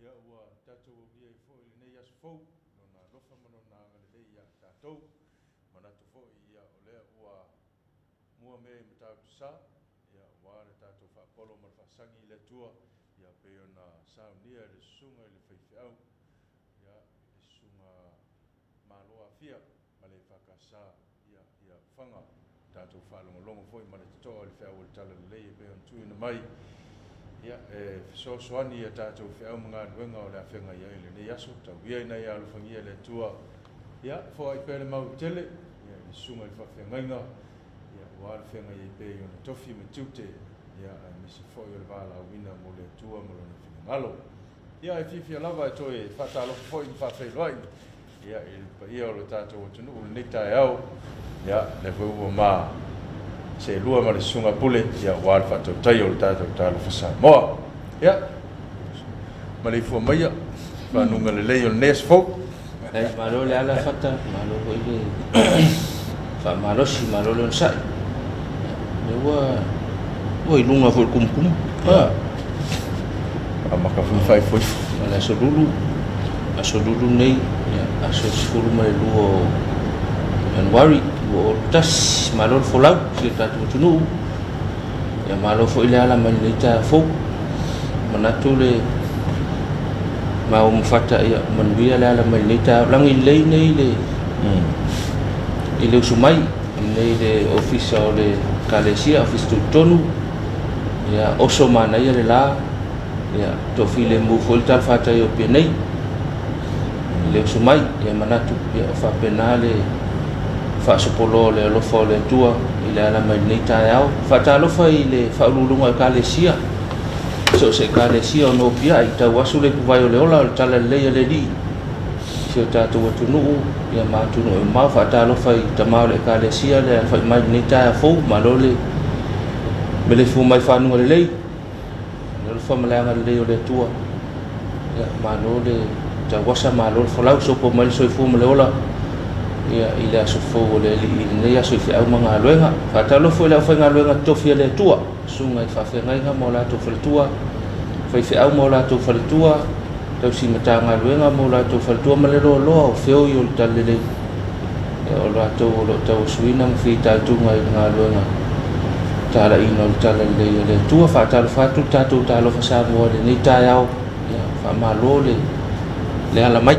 Ia ua tatou aulia ai foi lenei aso fou i Lona alofa ma Lona agalelei ia tatou. Manatu foi ia o lea ua mua mea i Matautu-sa, ia aua le tatou faapolo ma le faasagi i le Atua, ia pei ona saunia e le susuga i le faifeau, ia le susuga Malo Afia ma le EFKS ia ia Ufaga. Tatou faalogologo foi ma le totoa i le feau o le Talalelei e pei ona tuuina mai, ia, e fesoasoani i a tatou feau ma galuega o le a feagai ai i lenei aso. Tau ia ina ia alofagia e le Atua, ia, foai pea le mau tele, ia, i le susuga i le faafeagaiga, ia, aua le feagai ai pea i ona tofi ma tiute, ia, aemaise foi o le valaauina mo le Atua ma Lona finagalo. Ia, e fiafia lava e toe faatalofa foi ma faafeiloai ia, i le paia o le tatou atunuu i lenei taeao. Ia, lea foi ua ma seelua ma le Susuga Pule, ia, aua le faatautaia o le tatou Talofa Samoa. Ia, maleifua maia, fanuga lelei o lenei aso fou. Faafetai, malo le ala Fata, malo foi le faamalosi, malo le onosai. Lea ua ua i luga foi le kumukumu. Ia. Amata foi faaifoifo. Ma le aso lulu, aso lulu nei, ia, aso 12 o Ianuari 2021. Malo le folau i si o tatou atunuu. Ia malo foi le ala mai lenei taeao fou. Manatu le maua ma Fata, ia manuia le ala mai lenei taeao. Lagi lelei nei le i le usu mai nei le ofisa o le Ekalesia, ofisa tutotonu. Ia oso manaia le la, ia toafilemu foi le talafatai o Apia nei i le usu mai. Ia manatu ia o faapena le faasopoloa o le alofa o le Atua i le ala mai lenei taeao. Faatalofa i le faauluuluga o Ekalesia, so o se Ekalesia o nopiai, tau asu le ipuvai o le ola o le talalelei a le Alii i si o tatou atunuu ia ma atunuu e mamao. Faatalofa i tama o le Ekalesia le alafai mai lenei taeao fou, malo le meleifua mai fanuga lelei. Le alofa ma le agalelei o le Atua. Ia, malo le tauasa, malo le folau, sopo mai le soifua ma le ola ia, i le aso fou o le Alii i lenei aso i feau ma galuega. Faatalofa foi i le aufaigaluega totofi a le Atua, susuga i faafeagaiga ma o latou faletua, faifeau ma o latou faletua, tausi Matagaluega ma o latou faletua ma le loaloa o feoi o le Talalelei. O latou o lo o tauasuina ma fitaituga i le galuega talaiina o le talalelei a le Atua. Faatalofa atu le tatou Talofa Samoa i lenei taeao. Ia, faamalo le, le ala mai.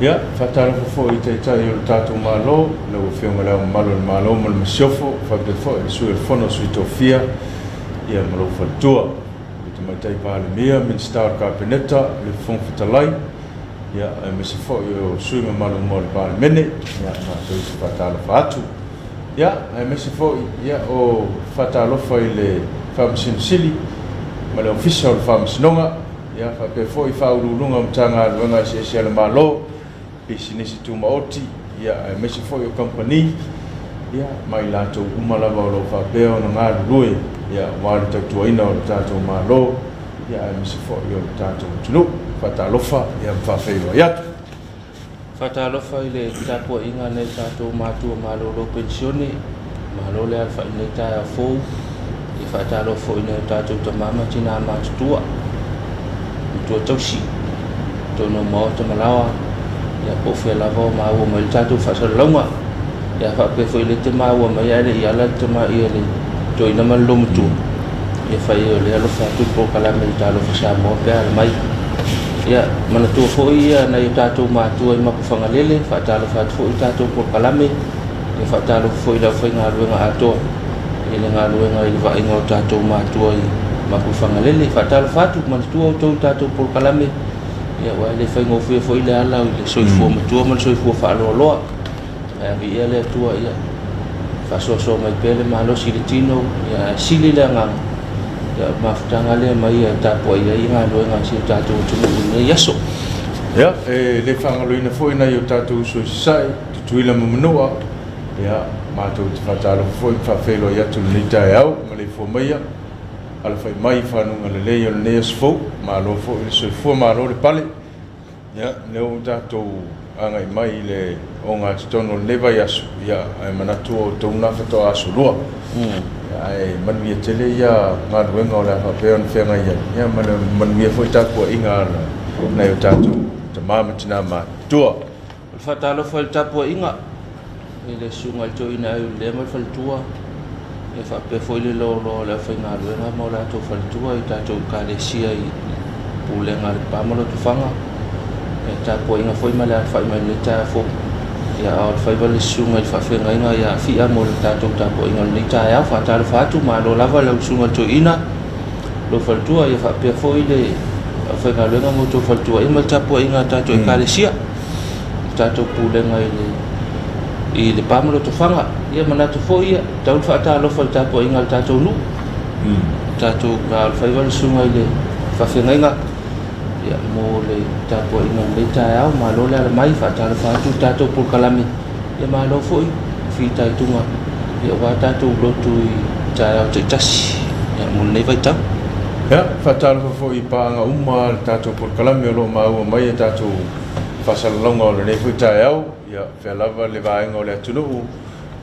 Ia, faatalofa foi i Taitai o le tatou Malo, lau Afioga i Le Ao Mamalu o le Malo ma le Masiofo, faapea foi le Sui o le Fono a Sui Tofia, ia ma lou faletua, le Tamaitai Palemia, Minisita o le Kapeneta, le Fofoga Fetalai, ia, aemaise foi o sui usufono mamalu uma o le Palemene, ia, matou te faatalofa atu. Ia, aemaise foi, ia, o faatalofa i le Faamasino Sili ma le Ofisa o le Faamasinoga, ia, faapea foi Faauluuluga o Matagaluega eseese a le Malo, pisinisi tumaoti, ia, aemaise foi o kamupani, ia, ma i latou uma lava o lo o faapea ona galulue, ia, aua le tautuaina o le tatou Malo, ia, aemaise foi o le tatou atunuu. Faatalofa, ia, ma faafeiloai atu. Faatalofa i le tapuaiga a nai o tatou matua malolo penisione, malo le alafai i lenei taeao fou. E faatalofa foi i nai o tatou tama ma tina matutua, matua tausi, totonu o maota ma laoa, ia po o fea lava o maua mai le tatou faasalalauga. Ia faapea foi le te maua mai ae le i ala le tama ia le toeaina ma le loomatua. Ia fai ai o lea alofa atu le polokalame i le Talofa Samoa pe ala mai. Ia manatua foi ia nai o tatou matua i Mapuifagalele, faatalofa atu foi i le tatou polokalame. Ia faatalofa foi i le aufaigaluega atoa i le galuega i le vaaiga o tatou matua i Mapuifagalele. Faatalofa atu, manatua outou i le tatou polokalame, ia aua e le faigofie foi le ala i le soifua matua ma le soifua faaloaloa. Ae aviia le Atua ia faasoasoa mai pea le malosi i le tino, ia ae sili le agaga, ia o le mafutaga lea mai ia tapuai ai galuega a si o tatou atunuu i lenei aso. Ia, e le faagaloina foi nai o tatou uso i Sasae, Tutuila ma Manua, ia, matou te faatalofa foi ma faafeiloai atu i lenei taeao, maleifua maia, alafai mai i fanuga lelei o lenei aso fou, malo foi le soifua, malo le pale. Ia, lea ua tatou agai mai i le ogatotonu o lenei vaiaso, ia, ae manatu o outou na faatoa aso Lua. Ae manuia tele ia galuega o le a faapea ona feagai ai, ia ma le manuia foi tapuaiga a nai o tatou tama ma tina matutua. O le faatalofa i le tapuaiga i le susuga i le Toeaina Aiulelea ma le faletua, ia faapea foi le loaloa o le aufaigaluega ma o latou faletua i tatou Ekalesia i Pulega a Lepa ma Lotofaga. Ia tapuaiga foi ma le alafai mai i lenei taeao fou. Ia a o le faiva le susuga i le faafeagaiga ia Afia mo le tatou tapuaiga o lenei taeao. Faatalofa atu, malo lava i lau susuga i le Toeaina, lou faletua, ia faapea foi le aufaigaluega ma outou faletua, ia ma le tapuaiga a tatou Ekalesia, le tatou pulega i le i Lepa ma Lotofaga. Ia manatu foi, ia tau le faatalofa i le tapuaiga a le tatou nuu, tatou a o le faiva le susuga i le faafeagaiga ia mo le tapuaiga o lenei taeao. Malo le ala mai, faatalofa atu i le tatou polokalame, ia malo foi fitaituga ia aua tatou lotu i taeao taitasi ia mo lenei vaitau. Ia, faatalofa foi i paaga uma a le tatou polokalame o lo o maua mai a tatou faasalalauga o lenei foi taeao. Ia, fea lava le vaega o le atunuu,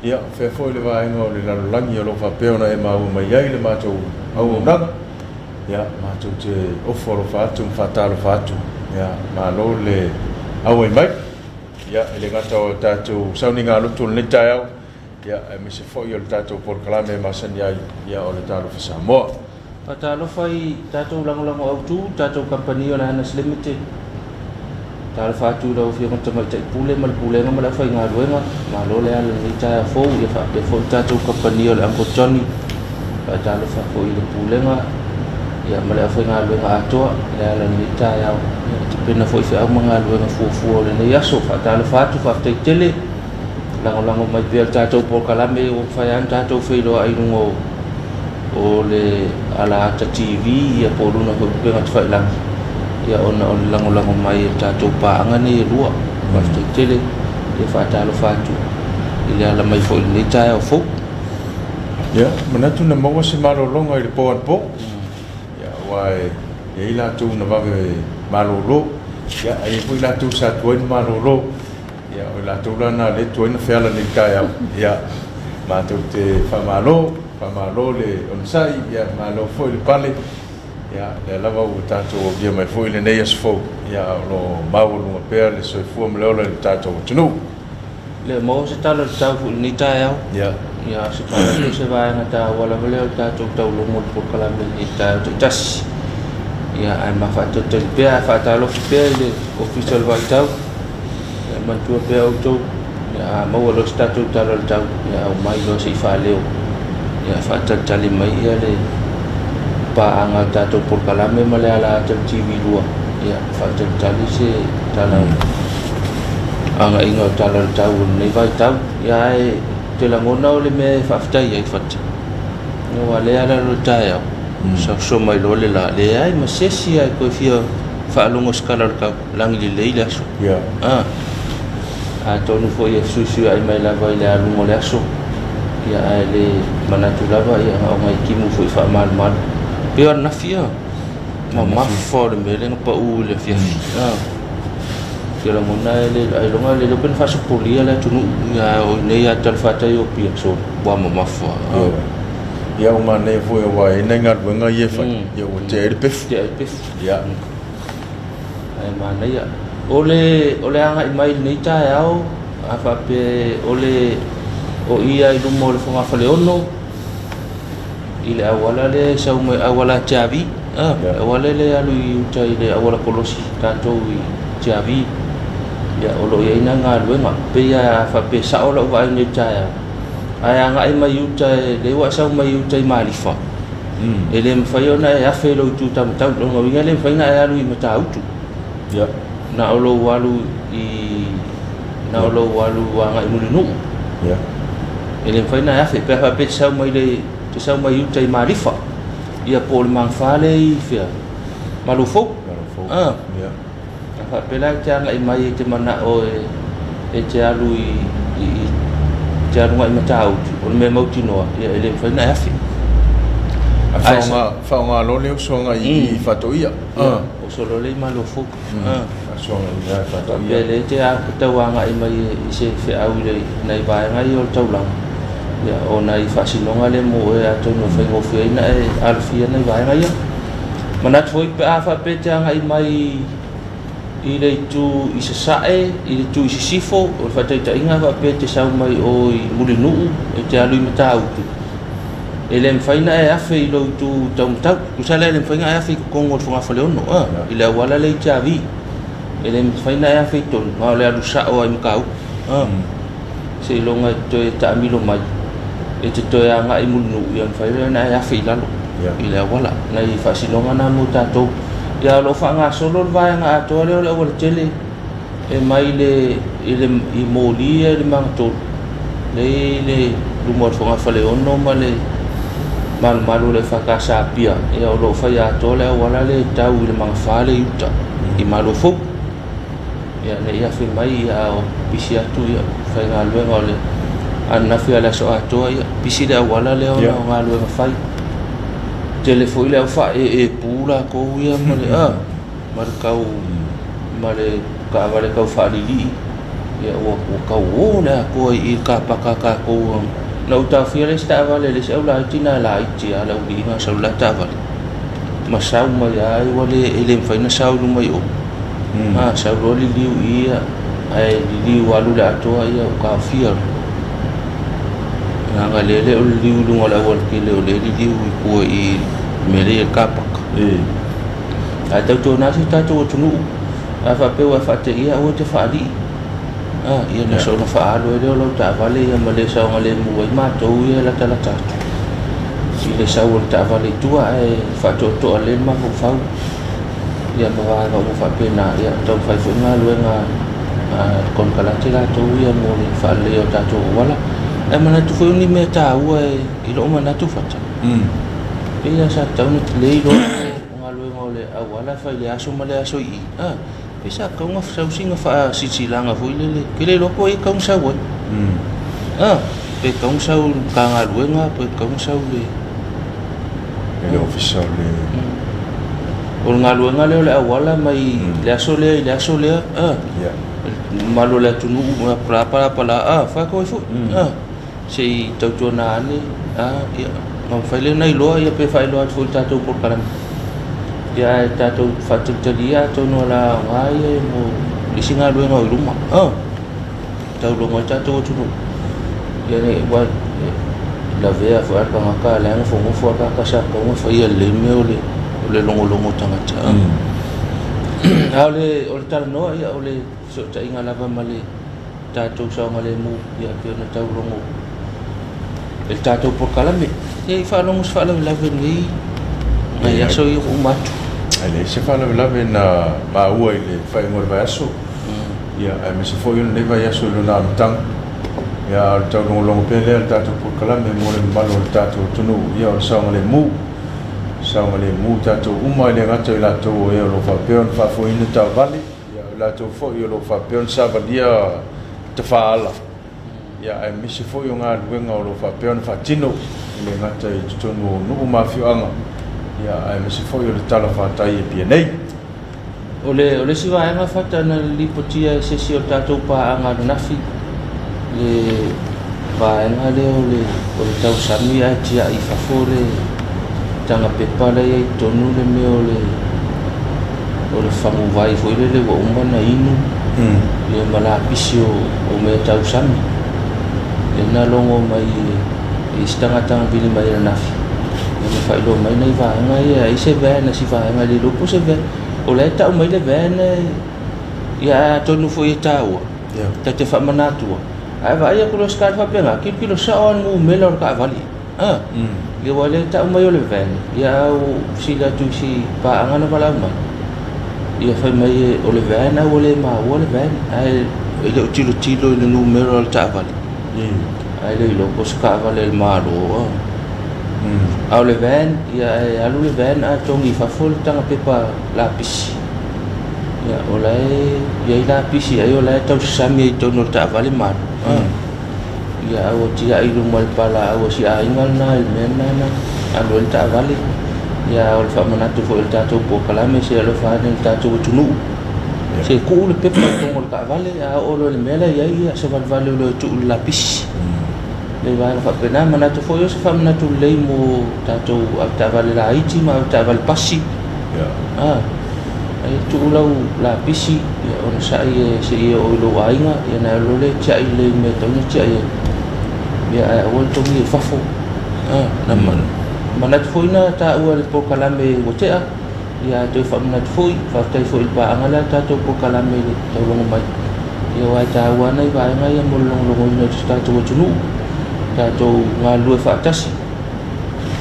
ia, fea foi le vaega o le lalolagi o lo o faapea ona e maua mai ai le matou auaunaga. Ia, matou te ofo alofa atu ma faatalofa atu. Ia, malo le auai mai. Ia, e le gata o tatou sauniga lotu o lenei taeao, ia, aemaise foi o le tatou polokalame e masani ai, ia, o le Talofa Samoa. Faatalofa i tatou lagolago autu, tatou kamupani o le Anas Limited. Talofa atu i lau Afioga i le Tamaitai Pule ma le Pulega ma le aufaigaluega. Malo le ala i lenei taeao fou, ia faapea foi le tatou kamupani o le Uncle Johnny. Faatalofa foi i le Pulega ia ma le aufaigaluega atoa le ala i lenei taeao. Ia e tapena foi feau ma galuega fuafua o lenei aso. Faatalofa atu, faafetai tele. Lagolago mai pea le tatou polokalame ua mafai lava ona tatou feiloai i luga o le Alaata TV ia po o luga foi o upega tafailagi ia ona o le lagolago mai e le tatou paaga nei e lua. Faafetai tele, ia faatalofa atu i le ala mai foi i lenei taeao fou. Ia, manatu na maua se malologa i le po anapo. Ia, aua e i ai latou na vave malolo, ia, ae i ai foi latou sa tuai na malolo. Ia, o i latou la na lea e tuai na feala nei i le taeao. Ia, matou te faamalo, faamalo le onosai, ia, malo foi le pale. Ia, lea lava ua tatou aulia mai foi lenei aso fou, ia, a o lo o maualuga pea le soifua ma le ola i le tatou atunuu. Le maua se tala o le tau foi i lenei taeao. Ia. Ia, o se tala o se vaega taua lava lea o le tatou taulogo o le polokalame i lenei taeao taitasi. Ia, ae ma faatalitali pea, ae faatalofa pea i le Ofisa o le Vaitau. Ia manatua pea outou, ia a maua loa se tatou tala o le tau, ia aumai loa se i faaleo, ia faatalitali mai ia le paaga o le tatou polokalame ma le ala ata le TV2, ia faatalitali se tala agaiga o tala o le tau o lenei vaitau. Ia ae ou te lagona o le mea e faafetai ai Fata, aua o lea e ala loa le taeao, soso mai loa le la, leai ma se isi lava e toe fia faalogo i se tala o le tau. Lagi lelei le aso. Ia. Ah. Atonu foi e fesuisuiai mai lava i le aluga o le aso, ia ae le manatu lava ia na o nai timu foi faamalumalu. Pei o ananafi ia, mamafa o le mea lea na pau i le afiafi. Ah. Ou te lagona e le, ailoga e le iloa pe na faasopolia le atunuu, ia ae o i inei lava i talafatai o Apia, so ua mamafa. Ah. Ia, ua manaia foi aua e i ai nai galuega ia e fai, ia ua tea ai le pefu. Tea ai le pefu. Ia. Ae manaia. O le, o le agai mai i lenei taeao, a faapea o le, o i lava i luma o le fogafaleono, i le auala lea e sau mai, auala Tiavi, a, le auala lea e alu i uta i le auala kolosi tatou i Tiavi, ia, o lo o i ai nai galuega. Pei lava a faapea e sao lau vaai nei i le taeao, ae agai mai i uta, lea ua e sau mai uta i Malifa, E le mafai ona e afe i lou itu taumatau. O lona uiga e le mafai ona e alu i Matautu. Yeah. Na o lou alu i na o lou alu agai Mulinuu. Yeah. E le mafai ona e afe pe a faapea e te sau mai le te sau mai uta i Malifa. Ia po o le Magafa lea i fea? Malofou. Malofou. Ah. Yeah. A faapea la e te agai mai e te manao e te alu i, i, i te alu agai Matautu, o le mea mautinoa, ia e le mafai ona e afe. A faaaoga, faaaoga loa le uso agai i Faatoia. Ia, oso loa lea i Malofou. Faasoaga i le Faapea lea e te tau agai mai i se feau i nai vaega ia o le taulaga, ia, o nai faasinoga lea mo oe atonu e faigofie ai ona e alofia nai vaega ia. Manatu foi pe a faapea e te agai mai i le itu i sasae, i le itu i sisifo, o le faataitaiga a faapea e te sau mai o i Mulinuu e te alu i Matautu, e le mafai ona e afe i lou itu taumatau. Tusa la e le mafai ona e afe i totonu o le fogafaleono, i le auala lea i Tiavi. E le mafai ona e afe i totonu, na o le alu sao lava i Matautu. Seiloga e toe taamilo mai, e te toe agai i Mulinuu, ia mafai lea ona e afe i lalo i le auala. Nai faasinoga na mo tatou. Ia o lo o faagasolo le vaega atoa lea o le aualatele e mai le i le i moli ia i le magatolu, lea e i le luma o le fogafaleono ma le malumalu o le EFKS Apia, ia o lo o faia atoa le auala lea e tau i le magafa lea i uta i Malofou. Ia ne i afe mai ia a o pisi atu ia faigaluega o le ananafi a le aso atoa ia pisi le auala lea ona o galuega fai. Tele foi le au faaeepu latou ia ma le a ma le tau ma le taavale tau faalilii ia ua tau o le atoa i i le kapaka a tatou. Na ou taofia le isi taavale le isi aulaiti na laiti lava le auiliiga sau le la taavale ma sau mai lava ua le e le mafai ona sau i luma i o. A sau loa liliu i ia ae liliu alu le atoa ia ua taofia loa. Leaga lea e le o liliu i luga o le aualatele o lea e liliu i tua i i le mea lea e i ai le kapaka. Ae tautuana si o tatou atunuu, a faapea ua e faateia aua e te faalii. A, ia na soona faaalu ai lea o lau taavale ia ma le saogalemu ai matou ia e latalata atu i le sau o le taavale i tua ae faatoatoa lelei le mafaufau ia ma vaega uma faapena. Ia taumafai foi galuega a le konekarate latou ia mo le faaleleia o tatou auala. Ae manatu foi o ni mea taua i lou manatu Fata. Pei lava sa tatau ona delay loa o galuega o le auala e fai i le aso ma le aso i i. A, pei sa tatau ona sau sina faasilasilaga foi lele. Ou te le iloa po o ai e tatau ona sau ai. A, pe tatau ona sau i le Matagaluega, pe tatau ona sau i le... I le Ofisa o le... O le galuega lea o le auala mai le aso lea i le aso lea. A, mamalu o le atunuu, pala pala pala, a, fai atu ai foi. A. Se i tautuana ane, a, ia, ona mafai lea ona iloa, ia pe faailoa atu foi i le tatou polokalame. Ia ae tatou faatalitali ia atonu o le a aoga ia mo le isi galuega o i luma. A, taulogo ai le tatou atunuu. Ia ne i ua lavea foi a le tagata la e nofonofo lava tagata sa tatau ona faia lelei mea o le o le logologo o tagata. A o le o le talanoa ia o le fesootaiga lava ma le tatou saogalemu ia pei ona taulogo e le tatou polokalame. Ia i faalogo se faalavelave nei nai aso ia ua uma atu. Ae leai se faalavelave na maua i le faaiuga o le vaiaso, ia aemaise foi o lenei vaiaso i lona amataga. Ia a o le taulogologo pea lea o le tatou polokalame mo le mamalu o le tatou atunuu, ia o le saogalemu. Saogalemu tatou uma e le gata o i latou o e o lo o faapea ona faafoeina taavale, Ia, o i latou foi o lo o faapea ona savalia tafaala, ia, aemaise foi o galuega o lo o faapea ona faatino, e le gata i totonu o nuu ma afioaga, ia, aemaise foi o le talafatai e Apia nei. O le, o le isi vaega fata na lipotia e se isi o le tatou paaga ananafi, le vaega lea o le, o le tausami ae tiai i fafo le taga pepa la e i ai i totonu le mea o le, o le faguvai foi lele ua uma ona inu ia ma lapisi o mea tau sami. Lea na logo mai e isi tagata na vili mai ananafi, ia ma faailoa mai nai vaega ia, ai se van a si vaega e le iloa po o se van. O la e tau mai le van ia ae atonu foi e taua, ta te faamanatua. Ae vaai atu loa i se taavale faapena, tilotilo sao lava i le numera o le taavale. A, ia aua o lea e tau mai o le van, ia a ua fesili atu i si paaga na valaau mai, ia fai mai o le van ae ua le maua le van, ae e le o tilotilo i le numera o le taavale. Ae le iloa po o se taavale a le Malo. A o le van, ia e alu le van ae togi i fafo le taga pepa lapisi. Ia o la e i ai lapisi ai o la e tausasami ai i totonu o le taavale ma alu. Ia a ua tiai i luma o le palaau a si aiga lena i le mea lena na alu ai le taavale. Ia o le faamanatu foi o le tatou polokalame se alofa ane i le tatou atunuu. Se tuu le pepa i totonu o le taavale, a oo loa i le mea la e i ai, ia savalivali loa e tuu i le lapisi. Le vaega faapena, manatu foi o se faamanatu lelei mo tatou avetaavale laiti ma avetaavale pasi. Ai tuu lau lapisi, ia onosai e seia oo i lou aiga, ia ona e alu loa lea e tiai lelei i le mea e tatau ona tiai ai. Ia ae aua le togi i fafo. Na manatu foi na taua i le polokalame ua tea, ia ae toe faamanatu foi, faafetai foi i le paaga lea a le tatou polokalame i le taulogo mai. Ia aua e taua lava nai vaega ia mo le logologoina o si o tatou atunuu, tatou galulue faatasi.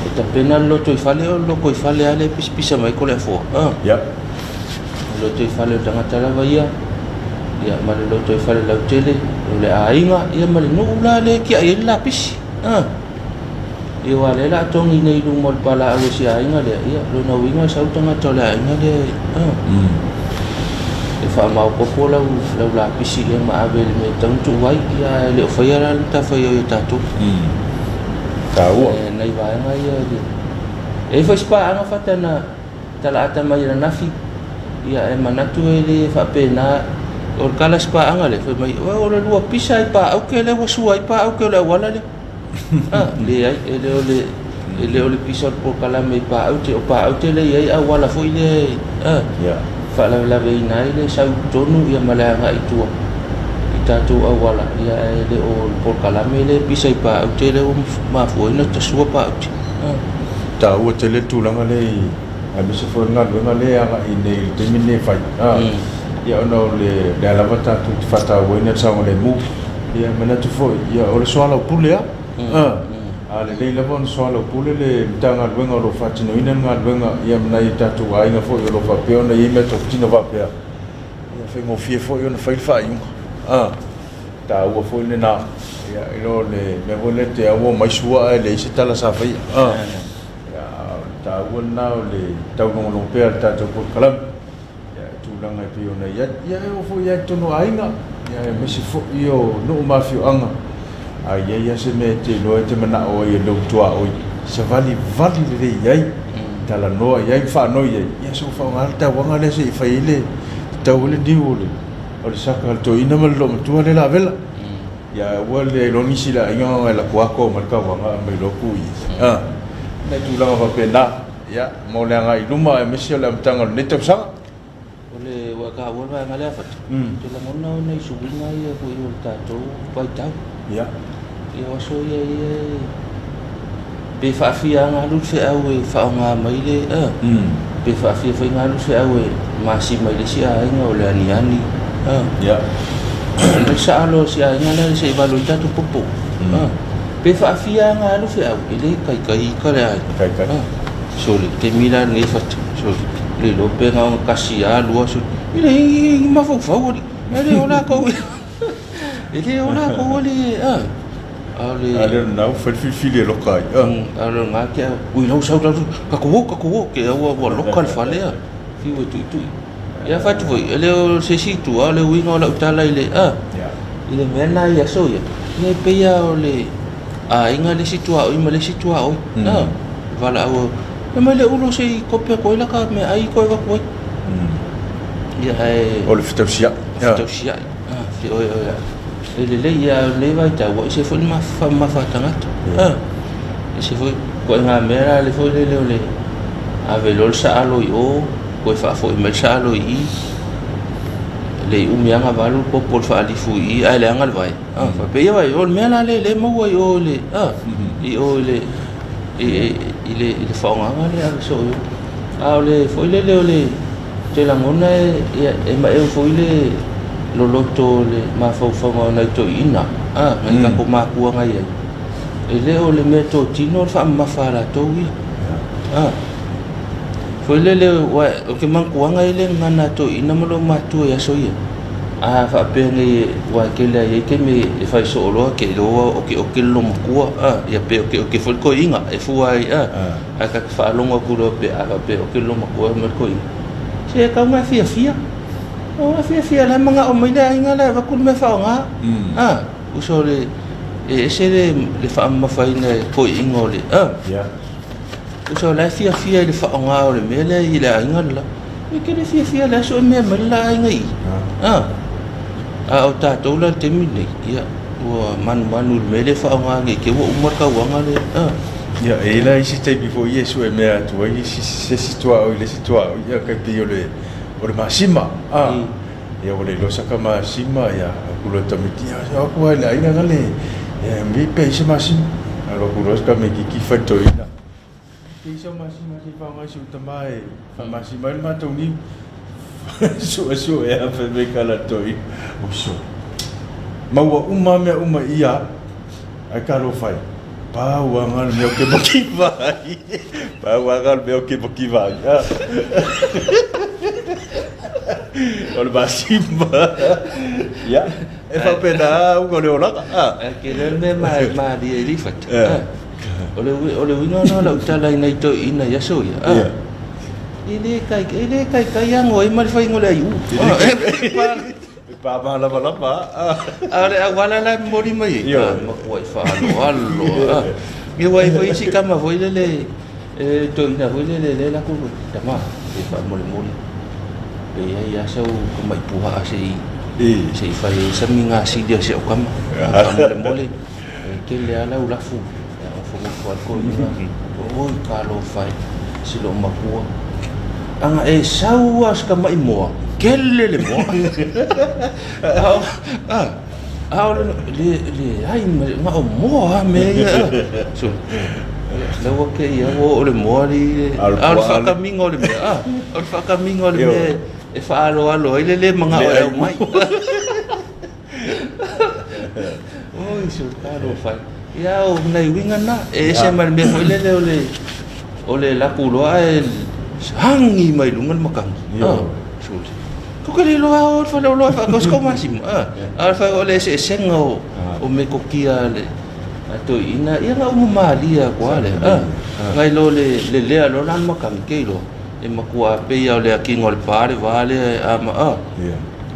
E tapena le lotoifale, o le lotoifale lava lea e pisapisa mai ai Toleafoa. O le lotoifale o le tagata lava ia, ia ma le lotoifale lautele, o le aiga, ia ma le nuu la lea e tiai ai le lapisi. Ia aua o lea o le a togi nei i luma o le palaau e si aiga lea, ia lona uiga e sau le tagata o le aiga lea e faamaopoopo lau lapisi ia ma ave i le mea e tatau ona tuu ai, ia ae le o faia la le matafaioi a tatou. Taua. Nai vaega ia e le... E i ai foi si paaga fata na talaata mai ananafi, ia e manatu e le faapena, o le tala a si paaga lea, fai mai, o le lua pisa i paauke lea ua sua ai paauke o le auala lea. Leai, e le o le, e le o le pisa o le polokalame i paaute, o paaute lea e i ai auala foi lea e faalavelaveina ai le sau i totonu ia ma le agai i tua i tatou auala, ia ae le o le polokalame lea e pisa i paaute lea ua mafua ai ona tasua paaute. Taua tele le tulaga lea i aemaise foi o le galuega lea e agai nei i le taimi lenei e fai, ia ona o lea lava tatou te faatauaina le saogalemu. Ia e manatu foi, ia o le soalaupule lava. A lelei lava ona soalaupule le Matagaluega o lo o faatinoina le galuega ia ma nai o tatou aiga foi o lo o faapea ona i ai meatotino faapea, ia e faigofie foi ona fai le faaiuga. E taua foi lena, ia i lo le mea foi lea te au omai sua ae leai se tala sa faia. Ia, o le taua lena o le taulogologo pea o le tatou polokalame. Ia, i tulaga e pei ona i ai. Ia, e oo foi lava i totonu o aiga, ia, aemaise foi o nuu ma afioaga, a i ai lava se mea e te iloa e te manao ai e lou tuaoi, savalivali lelei i ai, talanoa i ai ma faanoi i ai, ia se i faaaoga le tauaga lea se i fai ai le tatau ai le niu o le o le saka a le toeaina ma le loomatua lea o le a vela. Ia, aua le iloa nisi i le aiga e alu atu ma le tauaga aumai loa tu i i. Nai tulaga faapena. Ia, mo le agai i luma aemaise o le amataga o lenei tausaga. O le ua taua le vaega lea Fata, ou te lagona o nai suiga ia foi o le tatou vaitau. Ia. Ia o aso ia ia e pe faafia lava ona alu le feau e faaaoga mai le pe faafia foi ona alu le feau e masima i le isi aiga o le aniani. Ia. O le saalo o si aiga lea se i valu ai tatou popo. Pe faafia lava ona alu feau, e le kaikai ika le aiga. Kaikai. Sole, taimi la lenei Fata, sole, le iloa pe na ona tasi lava lua, sole, e leai ni mafaufau alii, e le o latou, e le o latou alii, a o le... A lea o lena ua fai le filifili e loka ai. A o lena te au, ui la ua sau la, tatou o, tatou o, te au ua loka le fale, a, fiu e tuitui. Ia fai atu foi, e le o se isi itu, a o le uiga o lau tala i le, a, i le mea lena i aso ia, ia e pei lava o le aiga le isi tuaoi ma le isi tuaoi, a, valaau, fai mai le ulo se i kope atu ai laka meaai toe avatu ai. Ia ae... O le fetausiai. Fetausiai, a, feoeoeai. E lelei, ia a o lenei vaitau, ua ese foi le faamamafa a tagata, a, ese foi ituaiga mea la le foi lele o le ave loa le saalo i o, Toe faafoi mai le saalo i i, e le i umi lava ona valu le popo o le faalifu i i ae leaga le vae. A, faapea, ia vaai, o le mea la lea lea e maua i o i le, a, i o i le, i, i le, i le faaaogaga lea e ave soo i o. A o le foi lele o le, ou te lagona e, ia, e maeu foi le loloto o le mafaufauga o nai toeaiina, a, nai tatou matua na i ai, e le o le mea totino le faamamafa a latou ia. A. Foi lele, ua, ou te manatuaga e le gagana a toeaiina ma loomatua i aso ia. A faapea nei, ua e tele lava e i ai taimi e fai soo loa, te iloa ua okeoke le loomatua, a, ia pe okeoke foi le toeaina, e fua ai, a, ae ta te faalogo atu loa pe a faapea e oke le loomatua ma le toeaina. Se e tatau ona e fiafia. O e fiafia o la e manao mai le aiga la e avatu le mea e faaaoga. A, uso le, e ese le faamamafaina e toeaiina o le, a. Tusa o la e fiafia i le faaaoga o le mea lea i le aiga le la. E te le fiafia i le aso e mea mai le la aiga i i. A, a o tatou la i le taimi lenei, ia, ua manumanu i le mea lea e faaaoga nei te ua uma le tauaga lea. A. Ia, e i ai la isi taimi foi e sue mea atu ai isi, se isi tuaoi i le isi tuaoi, ia, tai pei o le, o le masima. A, ia, ua le iloa saka masima, ia, aku loa tamaiti, ia, o aku lava i le aiga gale, ia, me pe ai se masima. Alu aku loa tamaititi fai toeaina. Kei sau masima sei faoga i si ou tama e faamasima ai le matou niu. Suesue a fai mai kala toi. Oso. Ma ua uma mea uma i ia ae talofa e. Pau lava le mea ou te makiva ai. Pau lava le mea ou te makiva ai. O le masima. Ia, e faapena uga o le olaga. Ae tele le mea malie i Lifata. O le, o le uiga lena o lau tala i nai toeaiina i aso ia. Ah. Yeah. E le kai, e le kai kai ago ai ma le faiga o le aiu. E pā mālamalama. A o le auala la e momoli mai ai. Ah, matua i faaaloalo. Ah. Ia ua i foi isi tama foi lele, e toeaina foi lele lea latou tama, e faamolemole. Pe i ai lava sau tamai puaa se i se i fai ai sa migasili a si au tama. Faamolemole. E tele lava lau lafu e nofonofo ai toeaiina, oi talofa e si lou matua, ana e sau lava si tamai moa, tele le moa. A o le leai ma na o moa lava mea ia. So, lea ua te i ua oo le moa alii, a o le faakamiga o le mea, a o le faakamiga o le mea e faaaloalo ai le le manao e aumai. Oi, se talofa e. Ia, o nai uiga na, e ese ma le mea foi lele o le, o le lapu loa ae hagi mai luga le matagi. Ah, suli. Ko ke le iloa o le faleoloa e faatau se kau masima. Ah, a o le fai o le eseesega o, o metotia a le a toeaiina, ia na uma malie atu lava lea. Ah, nai lo le lelea loa la le matagi ke iloa. E matua pei lava o le akina o le pa le va lea e ama a.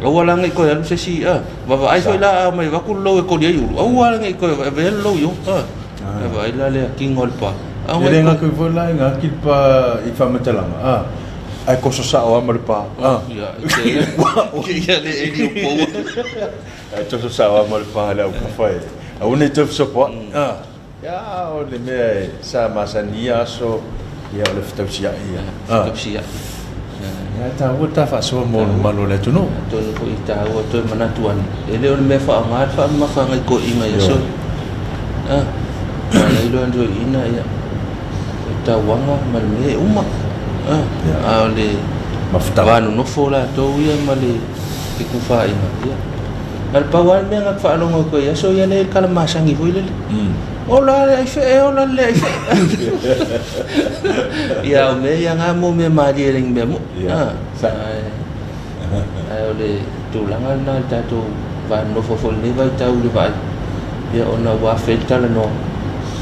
Aua la ne i toe alu se isi a. Vaavaai foi la a omai avatu le lou e koli ai ulu. Aua la ne i toe avea le lou i o a. E vaai la le akina o le pa. E le gata foi la i ngā ki le pa i faamatalaga a. Ae koso sao lava ma le pa a. Ia, ia le eli o poua. Ae toso sao lava ma le pa le aukafa e. Aua ne i toe fesopoai a. Ia, o le mea e sa masani ia aso, ia o le fetausiai ia. Fetausiai. Ia, e taua le ta faasoa mo le mamalu o le atunuu. Atonu foi e taua toe manatu ane, e le o le mea faaaoga le faamamafa nai toeaiina i aso ia. A iloa e toeaiina, ia, o le tauaga ma le mea e uma. A o le va nonofo latou ia ma le fetufaaiga, ia. Na o le pau lava le mea na te faalogo atu ai i aso ia lea i le tala masani foi lele. Ola le aifee, ola le aifee. Ia o mea ia na mo mea malie le mea mo. Ae o le tulaga lena le tatou va nonofo foi lenei vaitau i le vaai. Ia ona ua afe le talanoa.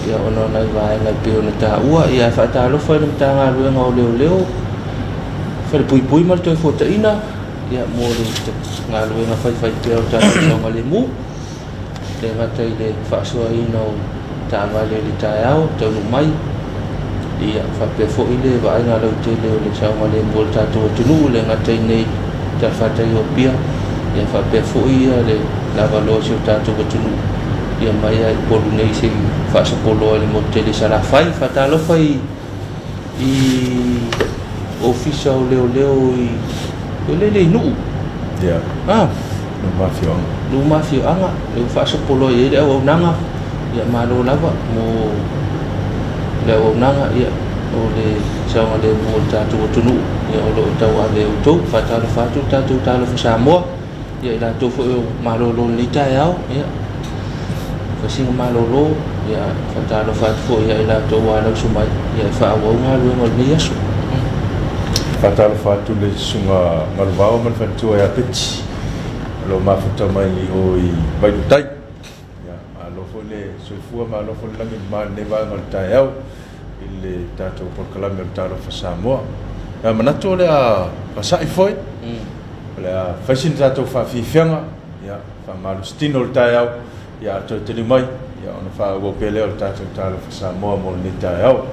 Ia ona o nai vaega e pei ona taua. Ia e faatalofa i le Matagaluega o Leoleo, Falepuipui ma le Toefuataiga. Ia, mo le galuega faifaipea o le tatou saogalemu, e le gata i le faasoaina o taavale i le taeao taunuu mai, ia faapea foi le vaaiga lautele o le saogalemu o le tatou atunuu, e le gata i inei i talafatai o Apia, ia faapea foi le lavaloa o si o tatou atunuu, ia mai lava i Upolu nei seia faasapoloa i le motu tele i Salafai. Faatalofa i i ofisa o leoleo i lele i Nuu. Ia. Ah. Nuu ma afioaga. Nuu ma afioaga, lea ua faasopoloa i ai le auaunaga. Ia malo lava mo le auaunaga, ia o le saogalemu o le tatou atunuu, ia o lo o tauave e outou. Faatalofa atu le tatou Talofa Samoa. Ia i latou foi o malolo i lenei taeao, ia, fai sina malolo, ia, faatalofa atu foi ia i latou ua alausu mai, ia e faaauau galuega o lenei aso. Faatalofa atu le Susuga Galuvao ma le faletua ia Peti, o lo o mafuta mai i o i Vailuutai. Ia, malo foi le soifua, malo foi le lagi e mama i lenei vaega o le taeao i le tatou polokalame o le Talofa Samoa. Ia, manatu o le a fasa'i foi. O le a fai sina tatou faafiafiaga, ia, faamalositino le taeao, ia a toe tali mai, ia ona faaauau pea lea o le tatou Talofa Samoa mo lenei taeao.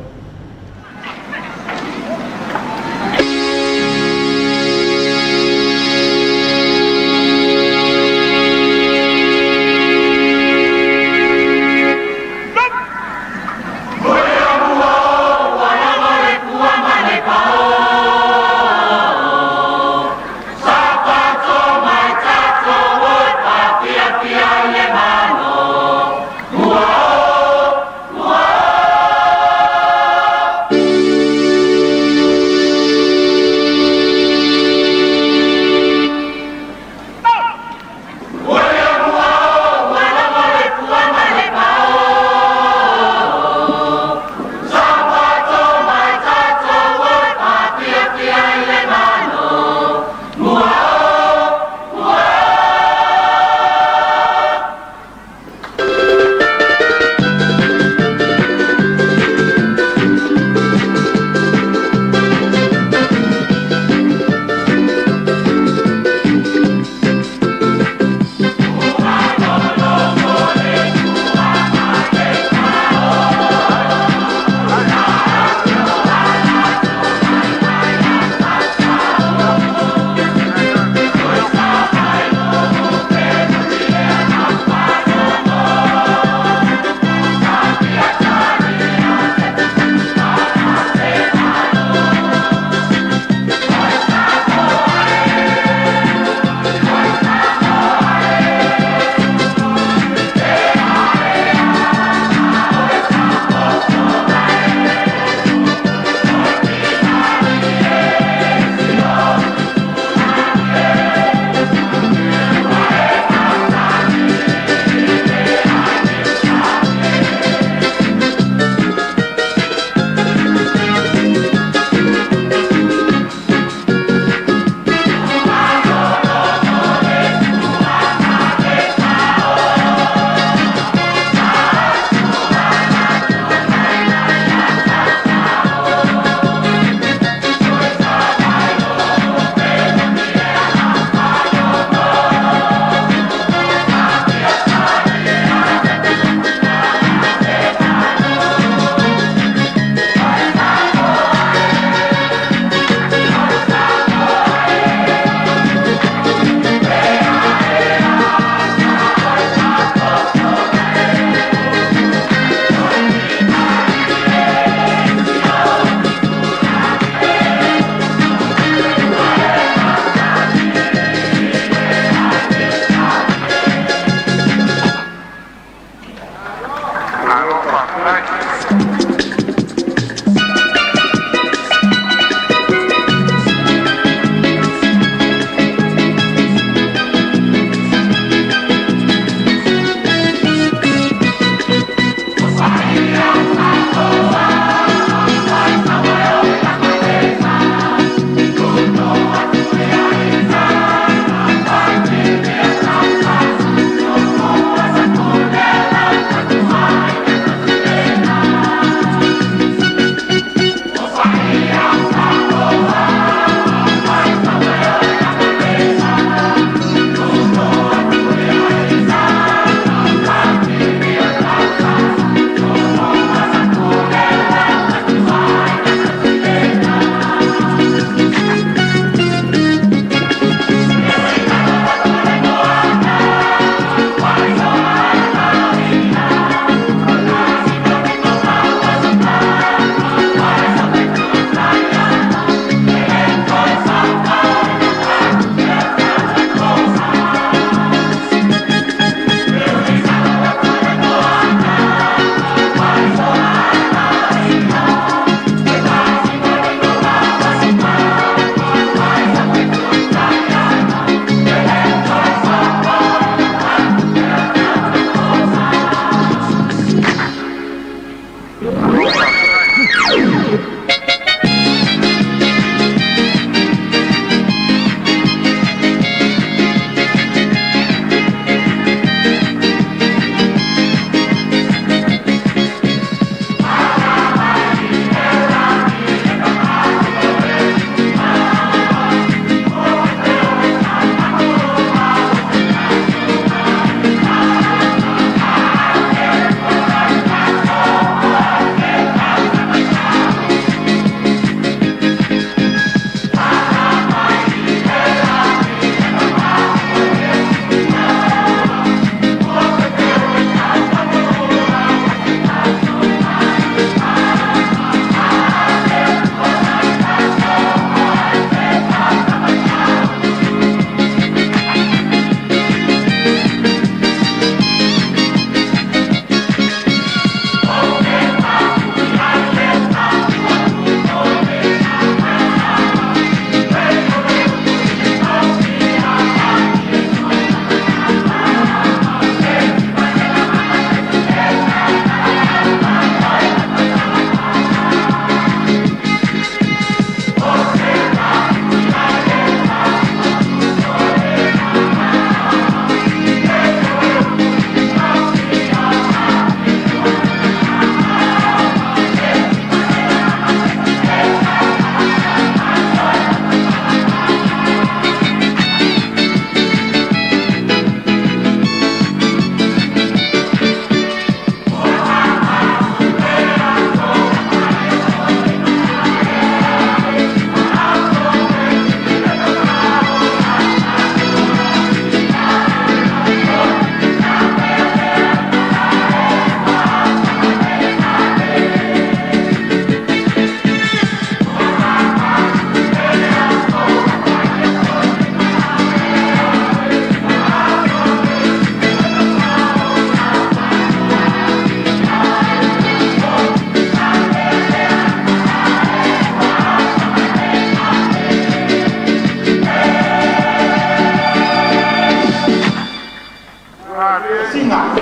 Vesiga.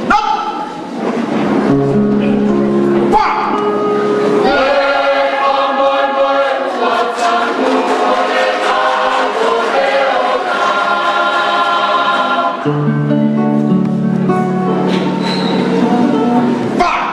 No! Fa! Fa!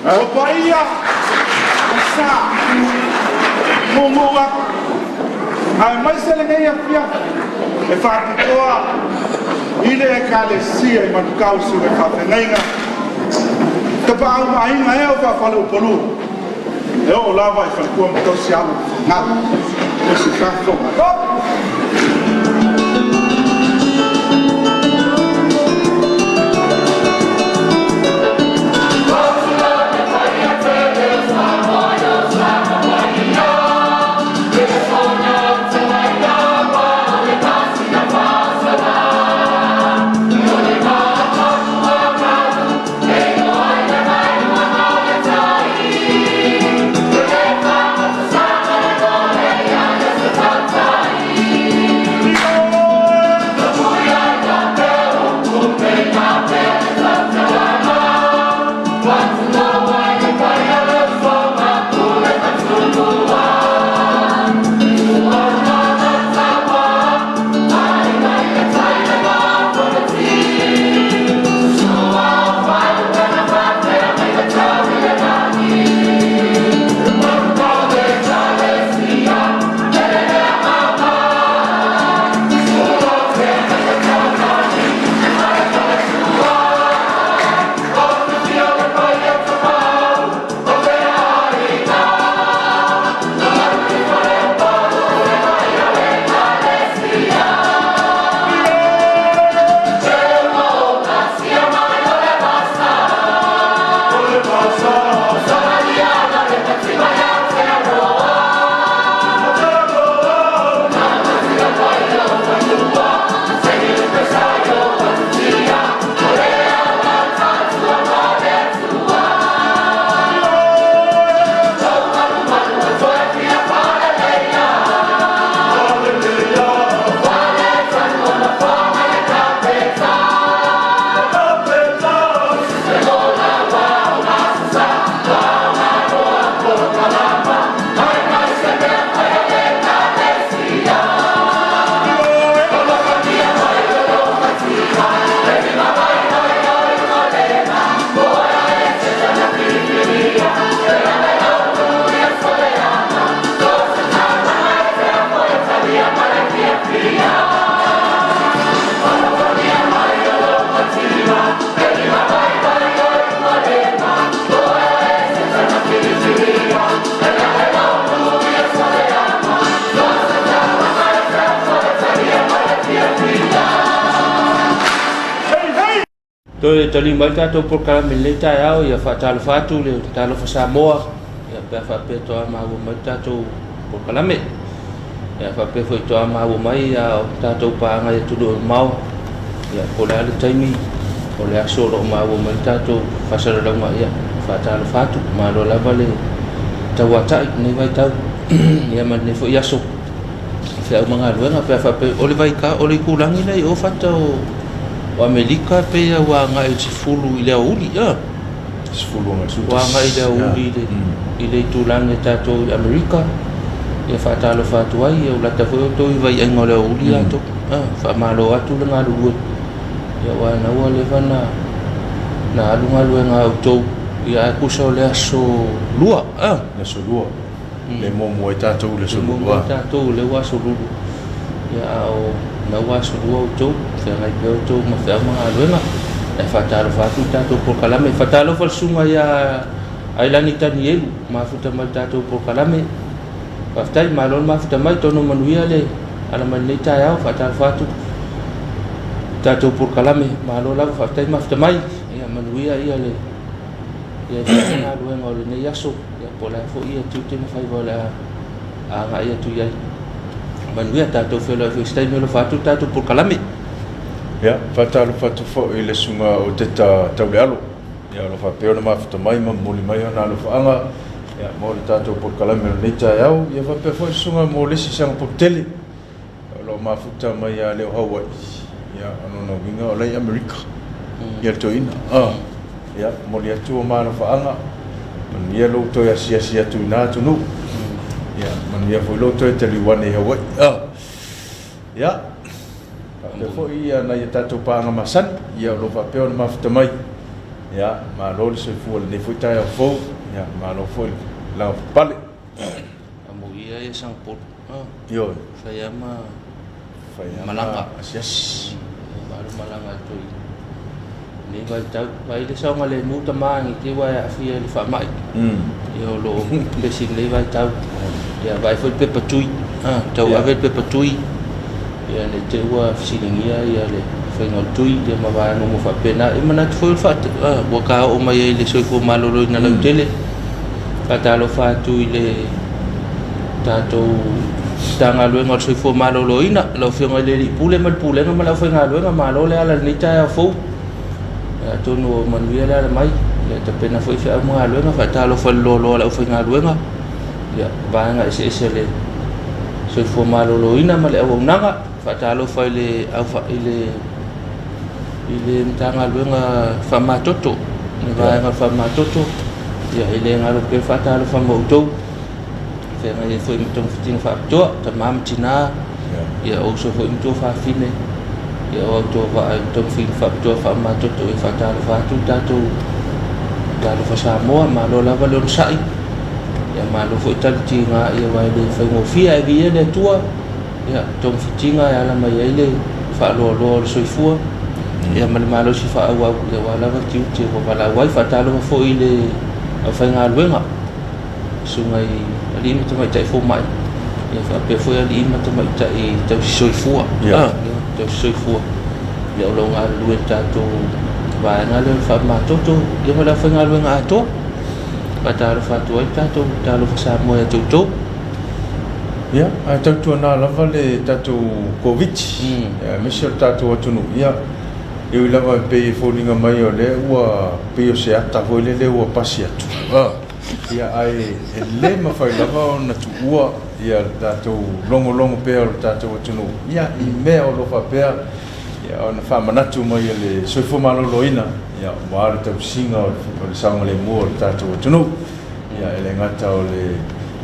O paia, o sa, mumu aku, aemaise lenei afiafi e faapitoa i le Ekalesia i Manukau Susuga i Faafeagaiga, Tapaau ma Aiga ē o Faa-faleupolu, e oo lava i faletua ma tausi, alo ma fanau o se tatou. Toe tali mai le tatou polokalame i lenei taeao, ia faatalofa atu le Talofa Samoa, ia pe a faapea toa maua mai le tatou polokalame. Ia faapea foi toa maua mai ia o tatou paaga i atunuu e mamao, ia po o le a le taimi o le aso o lo o maua mai le tatou faasalalauga, ia faatalofa atu, malo lava le tauatai i lenei vaitau ia ma lenei foi aso. Feau ma galuega pe a faapea o le vaita o le itulagi lea i o fata o Amerika e pei ua agai i le 10 i le aoauli a. 10 agai i le Ua agai i le aoauli i le i le itulagi a tatou i Amerika ia faatalofa atu ai ia ua lata foi outou i vaiaiga o le aoauli latou a faamalo atu le galulue ia aua na ua leva na na alu galuega a outou ia ae tusa o le aso lua a. Le aso lua. Le muamua ai tatou i le aso lulu. Le muamua ai tatou lea ua aso lulu. Ia a o na ua aso lua outou, feagai pea outou ma feau ma galuega. Ae faatalofa atu i le tatou polokalame. Faatalofa le susuga ia Ailani Tanielu, mafuta mai le tatou polokalame. Faafetai, malo le mafuta mai, tono manuia le ala mai lenei taeao. Faatalofa atu i tatou polokalame, malo lava, faafetai mafuta mai. Ia manuia ia le Ia e fai galuega o lenei aso, ia po o le a foi ia tiute ma faiva o le a agai atu i ai. Manuia tatou feiloai foi i se taimi alofa atu le tatou polokalame. Ia, faatalofa atu foi i le susuga o Teta Taulealo, ia o lo o faapea ona mafuta mai ma momoli mai ona alofaaga ia mo le tatou polokalame o lenei taeao. Ia faapea foi le susuga mo le isi Sagapolu tele o lo o mafuta mai ia Leo Hawaii, ia o lona uiga o la i Amerika ia le toeaina. Ah, ia momoli atu o malofaaga, manuia lou toe asiasi atu i na atunuu. Ia manuia foi lou toe taliu ane i Hawaii. Ah, ia faapea foi ia nai a tatou paaga masani, ia o lo o faapea ona mafuta mai. Ia malo le soifua i lenei foi taeao fou, ia malo foi le lavapapale. Amuia ia Sangapore. Ioe. Fai lava ma Fai lava malaga. Asiasi. Alu malaga atu i lenei vaitau. Vaai le saogalemu tama i te i ua e aafia i le faamai. Ia o lo o pesi i lenei vaitau. Ia vaai foi le pepa tui. Tau ave le pepa tui. Ia ne i te i ua fesiligia ia le faiga o le tui ia ma vaega uma faapena. E manatu foi o le faat... ua ta oo mai ai i le soifua maloloina lautele. Faatalofa atu i le tatou Matagaluega o le Soifua Maloloina, lau Afioga i le Alii Pule ma le Pulega ma le aufaigaluega, malo le ala i lenei taeao fou. Atonu ua manuia le ala mai, ia tapena foi feau ma galuega, faatalofa i le loaloa o le aufaigaluega, ia vaega eseese o le soifua maloloina ma le auaunaga, faatalofa i le i le i le Matagaluega Faamamatoto, le vaega faamamatoto, ia e le galo pea le faatalofa ma outou, feagai ai foi ma togafitiga faapitoa, tama ma tina, ia o uso foi ma tuafafine, ia o autovaa i togafitiga faapitoa faamamatoto, ia faatalofa atu le tatou Talofa Samoa, malo lava le onosai, ia malo foi talitiga ia aua e le faigofie, ae viia le Atua. Ia, togafitiga e ala mai ai le faaloaloa o le soifua ia ma le malosi faaauau ia aua lava tiute ua valaau ai. Faatalofa foi i le aufaigaluega, susuga i alii ma tamaitai fomai, ia faapea foi alii ma tamaitai tausi soifua. Ia. Tausi soifua. Ia o lo o galulue i le tatou vaega lea o le faamamatoto ia ma le aufaigaluega atoa. Faatalofa atu ai le tatou Talofa Samoa ia te outou. Ia, ae tautuana lava le tatou Koviti, aemaise o le tatou atunuu, ia, e ui lava e pei e foliga mai o lea ua pei o se ata foi lele ua pasi atu, ia, ae e le mafai lava ona tuua ia le tatou logologo pea o le tatou atunuu, ia, i mea o lo o faapea ia, ona faamanatu mai e le Soifua Maloloina, ia, aua le tausiga o le saogalemu o le tatou atunuu. Ia, e le gata o le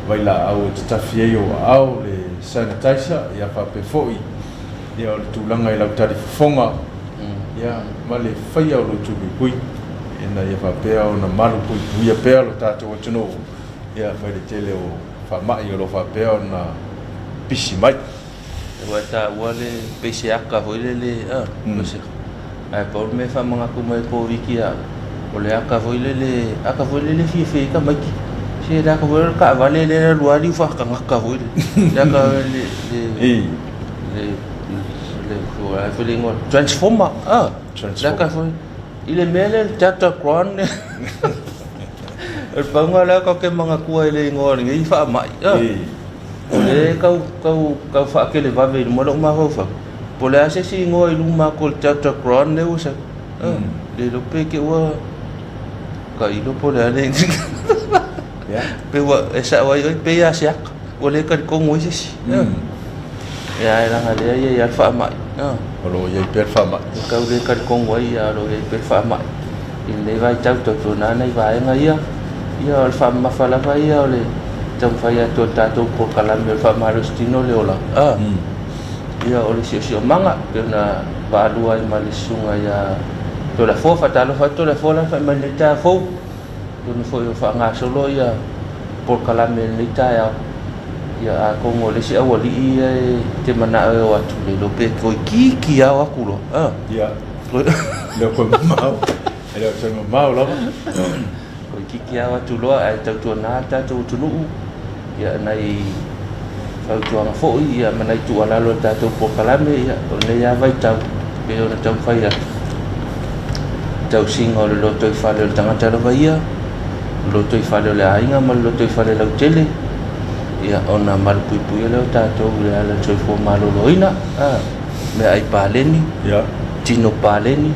vailaau e tatafi ai ou aao, le sanitizer, ia faapea foi ia o le tulaga i lau talifofoga, ia ma le faia o lou tuluipui ina ia faapea ona malupuipuia pea lo tatou atunuu ia mai le tele o faamai o lo o faapea ona pisi mai. Ua e taua le pei se aka foi lele a, ae pau le mea e faamanatu mai e Koviti ia au, o le aka foi lele, aka foi lele e fiafia ai tamaiti. Se le aka foi lele o le taavale lea e alu lava liu faatagata foi lele. Le aka le le le le le a foi le igoa, transformer a, le aka foi. I le mea lea le Delta Cron o le pauga lea tatou te manatua i le igoa o lenei faamai, o lea e tau, tau, tau faatelevave i luma lou mafaufau, po o le a se isi igoa i luma atu o le Delta Cron lea ua sau. Le iloa pe te i ua tailo po o le a le Pe ua e sao ai oe, pei lava se ata, ua le talitonu ai se isi. Ia ae leaga lea e i ai lava le faamai. O lo o i ai pea le faamai. E tau le talitonu ai, ae o lo o i ai pea le faamai. I lenei vaitau, tautuana nai vaega ia, ia o le faamamafa lava ia o le taumafai atu o le tatou polokalame o le faamalositino le ola. Ia o le siosiomaga, pei ona vaalua ai ma le susuga ia Toleafoa. Faatalofa atu Toleafoa la na fai mai i lenei taeao fou. Atonu foi o faagasolo ia polokalame i lenei taeao, ia atonu o le isi aualii ia e te manao e o atu, le iloa pe toeitiiti lava o atu loa. A? Ia, e le o toe mamao, e le o toe mamao lava. Toeitiiti lava o atu loa, ae tautuana le tatou atunuu, ia nai fautuaga foi ia ma nai tuualalo i le tatou polokalame, ia o lenei lava vaitau pei ona taumafai atu, tausiga o le lotoifale o le tagata lava ia, le lotoifale o le aiga ma le lotoifale lautele, ia ona malupuipuia lea o tatou i le ala o le soifua maloloina, a, meaai paleni, Ia. tino paleni,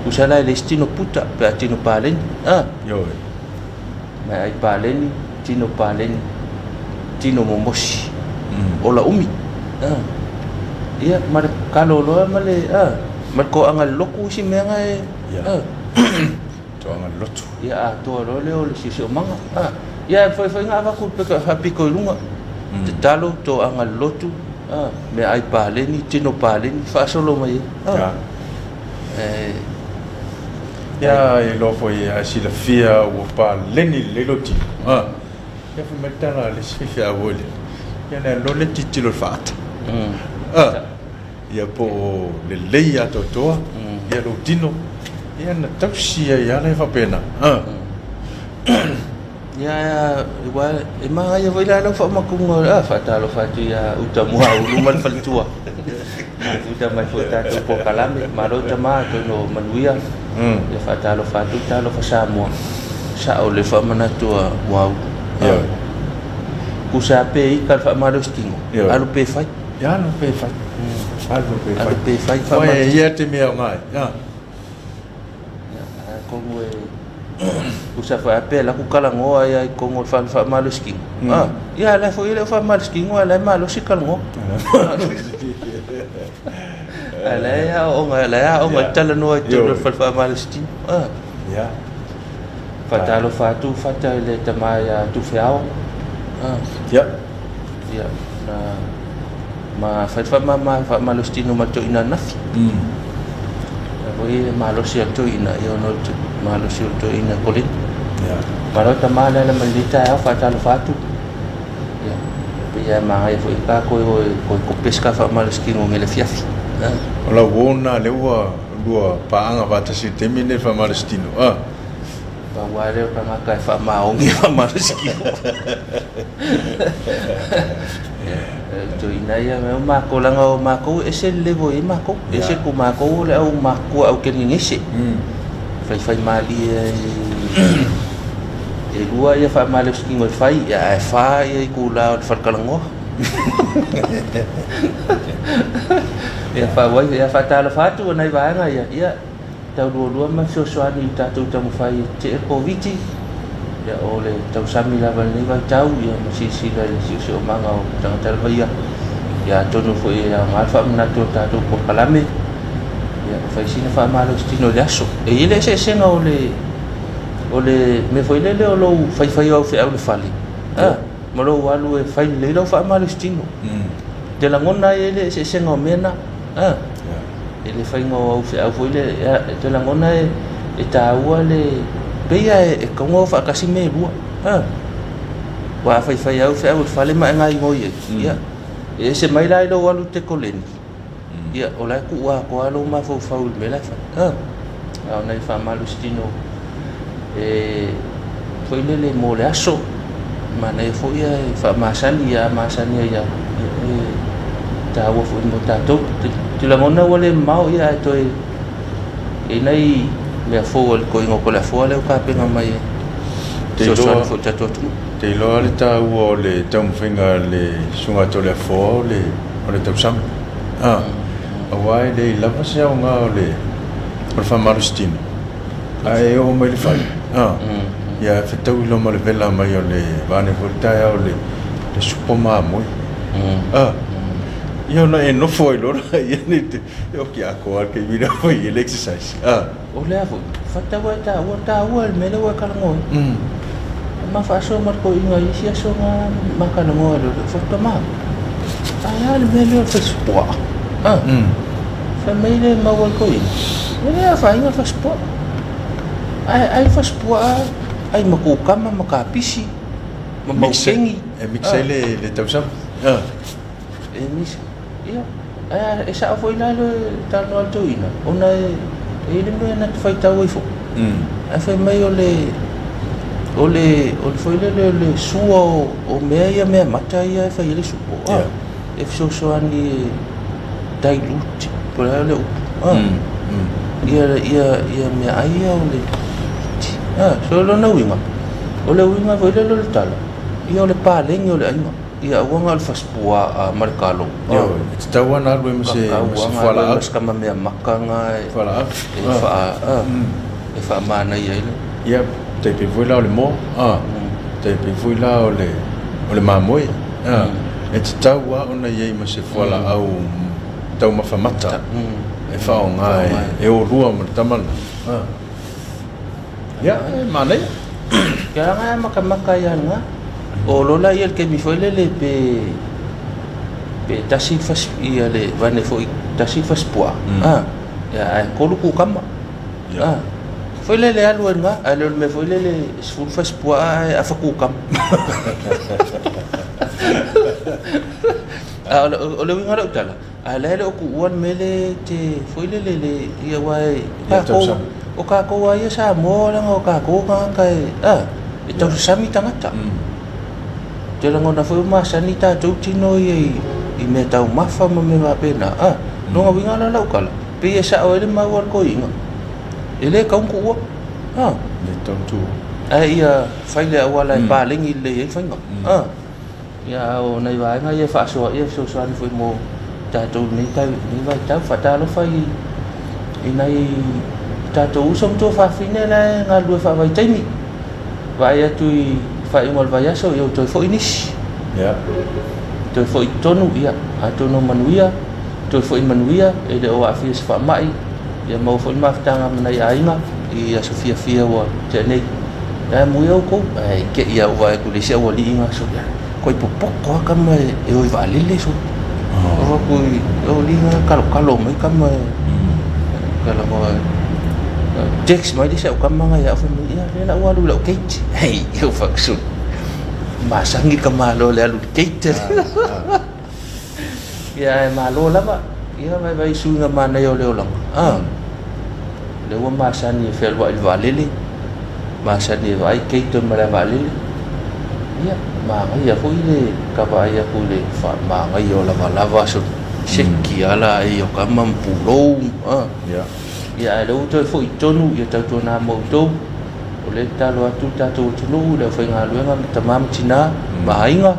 tusa la e leai se tino puta pe a tino paleni, a. Ioe. Meaai paleni, tino paleni, tino momosi, ola umi. Ia, ma le kalo loa ma le, ma le toaga i le lotu isi mea na e, Ia, toaga i le lotu. Ia, atoa loa lea o le siosiomaga. Ia, e mafai foi ona avatu le peka faapito i luga, tatalo, toaga i le lotu, meaai paleni, tino paleni, faasolo mai ai. Ia, e iloa foi a e silafia ua paleni lelei lou tino. Ia fai mai le tala a le isi faifeau foi lea, ia na alu loa lea tilotilo i le faata. Ia po o lelei atoatoa ia lou tino, ia na tausi ai lava lea faapena. Ia, aua e manaia foi la lau faamatuga, a faatalofa atu ia Uta Muaulu ma le faletua. Uta mai foi tatou polokalame, malo tama atonu o manuia. Ia faatalofa atu, talofa Samoa. Sao le faamanatu a Muaulu. Ioe. Tusa pe ika le faamalositino, alu pe fai. Ia alu pe fai. Alu pe fai. Alu pe fai. Ua e ia te mea o ngai. Ia, atonu e tusa foi a pe la ku talanoa ia i totonu o le fale faamalositino. Ia la foi e le o faamalositino a o la e malosi talanoa. A la e aooga, la e aooga e talanoa i totonu o le fale faamalositino. Ia. Faatalofa atu Fata i le tama ia Tufeao. Ia. Ia, na ma fai le faamama faamalositino ma le toeaina ananafi. Ia foi e malosi a le toeaina, ia ona o le malosi o le toeaina Koleni. Ia. Malo tama le ala mai lenei taeao, faatalofa atu. Ia, pei lava e manaia foi pe a toe o e toe kope se ta faamalositino nei le afiafi. O lau uo lena lea ua lua paaga faatasi i le taimi lenei i le faamalositino. Pau lava lea o tagata e faamaoni e faamalositino. Toeaina ia, o matou, leaga o matou e ese le level e i ai matou. E ese ko matou o le au matutua au kenegese. Faifaimalie e lua ia faamalositino e fai, ae fa ia itula o le faletalanoa. Ia faaauau, ia faatalofa atu o nai vaega ia, ia tau lualua ma fesoasoani i le tatou taumafai e tetee le Koviti. Ia o le tausami lava i lenei vaitau ia ma silasila i le siosiomaga o tagata lava ia. Ia atonu foi e aoga le faamanatu o le tatou polokalame. Ia fai sina faamalositino i le aso. E i ai le eseesega o le o le mea foi lele o lou faifai o au feau i le fale, a, ma lou alu e fai lelei lau faamalositino. Te lagona ai e i ai le eseesega o mea na, a. I le faiga o au feau foi lea, e te lagona e taua le pei lava e tatau ona o faatasi mea e lua. A, aua a faifai au feau i le fale ma e gaoioi ai, ia, e ese mai la i lou alu i te koleni, ia, o la e tuu atoa lou mafaufau i le mea la e fai. A, a o nai faamalositino e foi lele mo le aso, manaia foi ae faamasani, ia masani ai lava, e taua foi mo tatou. Te lagona ua le mamao ia ae toe e i ai nai mea fou a le toeaina o Toleafoa lea ua tapena mai e fesoasoani foi i le tatou atunuu. Te iloa le taua o le taumafaiga a le Susuga Toleafoa o le o le tausami. A, aua e leai lava se aoga o le o le faamalositino, ae oo mai le fai, a, ia e fetaui loa ma le vela mai o le vaeane foi le taeao o le le supo mamoe. A, ia ona e nofo ai loa lea nei te e oki atoa lava le taimi lea o fai ai le exercise. A. O lea foi, faatau ai taua, taua le mea lea ua e talanoa ai. E ma faasoa ma le toeaina i isi aso na ma talanoa ai loa, fai atu, Tama, ae a le mea lea o le fasipuaa? A, fai mai le mau a le toeaina, e le afaina le fasipuaa. Ae ai le fasipuaa, ai ma kukama ma kapisi ma maukeni. E mix ai le tausami. A. E mix, ia, ae e sao foi la le talanoa a le toeaina, ona e i ai le mea na te faitau ai foi. Ae fai mai o le, o le, o le foi lele o le sua o mea ia, mea mata ia e fai ai le supo, a, e fesoasoani e dilute, po o le a le upu, a, ia, ia, ia meaai ia o le, a, so o lona uiga, o le uiga foi lele o le tala, ia o le paleni o le aiga. Ia aua na o le fasipuaa ma le kalo. Ioe, e tatau lava ona alu ai ma se fualaau. Ma se tama mea maka na e fualaau. E faa e faamanaia ai le. Ia, tai pei foi la o le moa, a, tai pei foi la o le o le mamoe, a, e tatau lava ona i ai ma se fualaau taumafa mata e faaaoga e olua ma le tama lena. A. Ia, e manaia. Ia leaga e matamata ia lena. O lola ia le taimi foi lele pe pe tasi le fasi ia le vane foi tasi le fasipuaa. A, ia ae tolu kukama. A, foi lele alu ai lena, ae le o le mea foi lele e 10 fasipuaa ae afa kukama. A o le uiga o lau tala, A o lea e le o tuua le mea lea e te foi lele le ia aua e tatou o tatou lava ia Samoa leaga o tatou tagata e a e tausasami tagata. Ou te lagona foi ua masani tatou tino ia i mea taumafa ma mea faapena a lona uiga la lau tala pei e sao ai le mau a le toeaina e le tatau ona tuua a Le tatau ona tuua. Ae ia fai le auala e paleni lelei ai le faiga a. Ia, a o nai vaega ia e faasoa ia fesoasoani foi mo tatou i lenei vaitau. Faatalofa i i nai tatou uso ma tuafafine la e galulue faavaitaimi. Vaai atu i faaiuga o le vaiaso, ia ua toe foi nisi. Ia. Toe foi i totonu, ia, atonu o manuia, toe foi manuia, e le o aafia i se faamai, ia maua foi le mafutaga ma nai aiga i aso fiafia ua tea nei. Ae amuia outou, ae te i lava ua vaai atu i le isi aualii na so, koi popoto lava tama e o i vaalele so. O atu i o alii na kalokalo mai tama e talanoa text mai le isi au tama na ia au fai mai, ia lea la ua alu i lau gate. Hei, eu fai atu sole, masani le tamaloa i le alu i le gate. Ia ae malo lava, ia vaivai i suiga manaia o le olaga, a, lea ua masani e fealuai i le vaalele, masani e vaai gate o le malae vaalele, ia, manaia foi le ta vaai atu i le faamanaia o lavalava seki lava laia o tama ma pulou, a, ia ae o lea ua toe foi i totonu, ia tautuana ma outou, o lea e tatalo atu le tatou atunuu i le aufaigaluega ma tama ma tina ma aiga,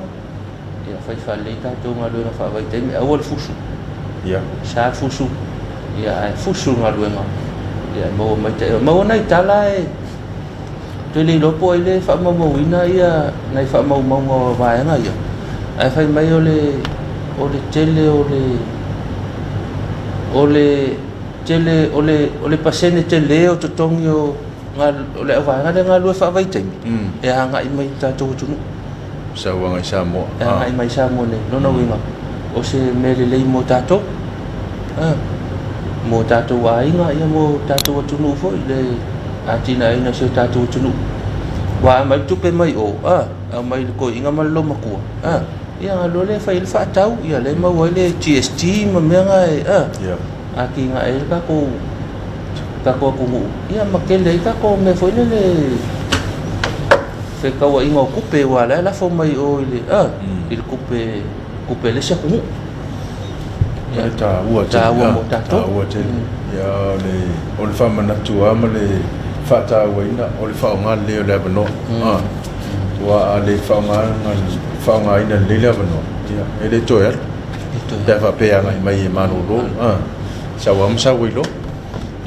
Ia fai faalelei tatou galuega faavaitaimi, aua le fusu. Ia. Sa fusu, ia ae fusu le galuega. Ia e maua mai tai, maua nai tala e toe le iloa po o ai le faamaumauina ia nai faamaumauga o vaega ia. Ae fai mai o le o le tele o le o le tele o le o le pasene tele o totogi o o le auvaega lea e galulue faavaitaimi e agai mai i le tatou atunuu. Sau agai Samoa. E agai mai Samoa nei. Lona uiga, o se mea lelei mo tatou, mo tatou aiga, ia mo tatou atunuu foi, le atinaeina o si o tatou atunuu. Aua a aumai le tupe mai o, aumai i le toeaina ma le loomatua, ia ona alu loa lea e fai ai le faatau, ia lea e maua ai le GST ma mea na e atinae ai le tatou tatou atunuu, ia ma tele ai tatou mea foi lele fetauaiga o tupe aua o la e lafo mai o i le a i le tupe tupe a le isi atunuu. Ia, e taua tele. Taua mo tatou. Taua tele. Ia, o le o le faamanatu lava ma le faatauaina o le faaaoga lelei o le avanoa. Aua a le faaaogaina lelei le avanoa, ia, e le toe alu. Pe a faapea e agai mai e malolo, sau lava ma sau ai loa.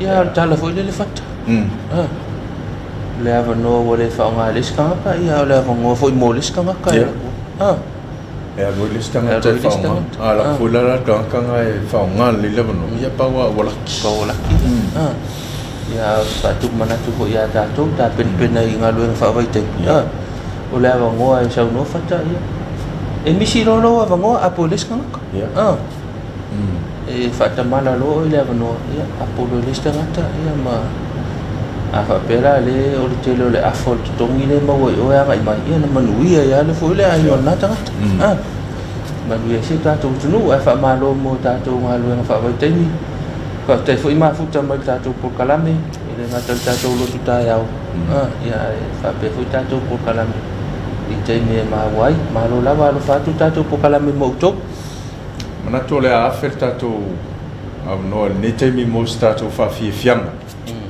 Ia, o le tala foi lele Fata. O le avanoa ua le faaaoga e le isi tagata, ia, o le avanoa foi mo le isi tagata. E alu ai le isi tagata e faaaoga. A lafo foi la le tagata lena e faaaoga lelei le avanoa, ia pau lava ua laki. Pau ua laki. Ia, faatupu manatu foi ia tatou, tapenapena i galuega faavaitaimi. O le avanoa e saunoa Fata, ia. E misi loa lou avanoa, apo i le isi tagata. E faatamala loa oe i le avanoa, ia, apo loa i le isi tagata, ia, ma a faapea la le o le tele o le afa o le totogi lea e maua i o e agai mai, ia na manuia ai lava foi le aiga o lena tagata. Manuia ai si o tatou atunuu, ae faamalo mo tatou galuega faavaitaimi. Faafetai foi mafuta mai le tatou polokalame, e le gata i le tatou lotu taeao, ia, ae faapea foi tatou polokalame i taimi e maua ai. Malo lava, alofa atu le tatou polokalame mo outou. Manatu o le a afe le tatou avanoa i lenei taimi mo se tatou faafiafiaga.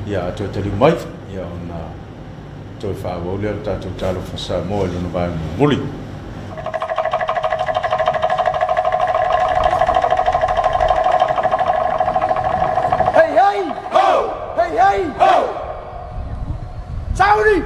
Ia, a toe taliu mai, ia ona toe faaauau lea o le tatou Talofa Samoa i lona vaega mulimuli. Hey, hey! Ho! Hey, hey! Ho! Sauni!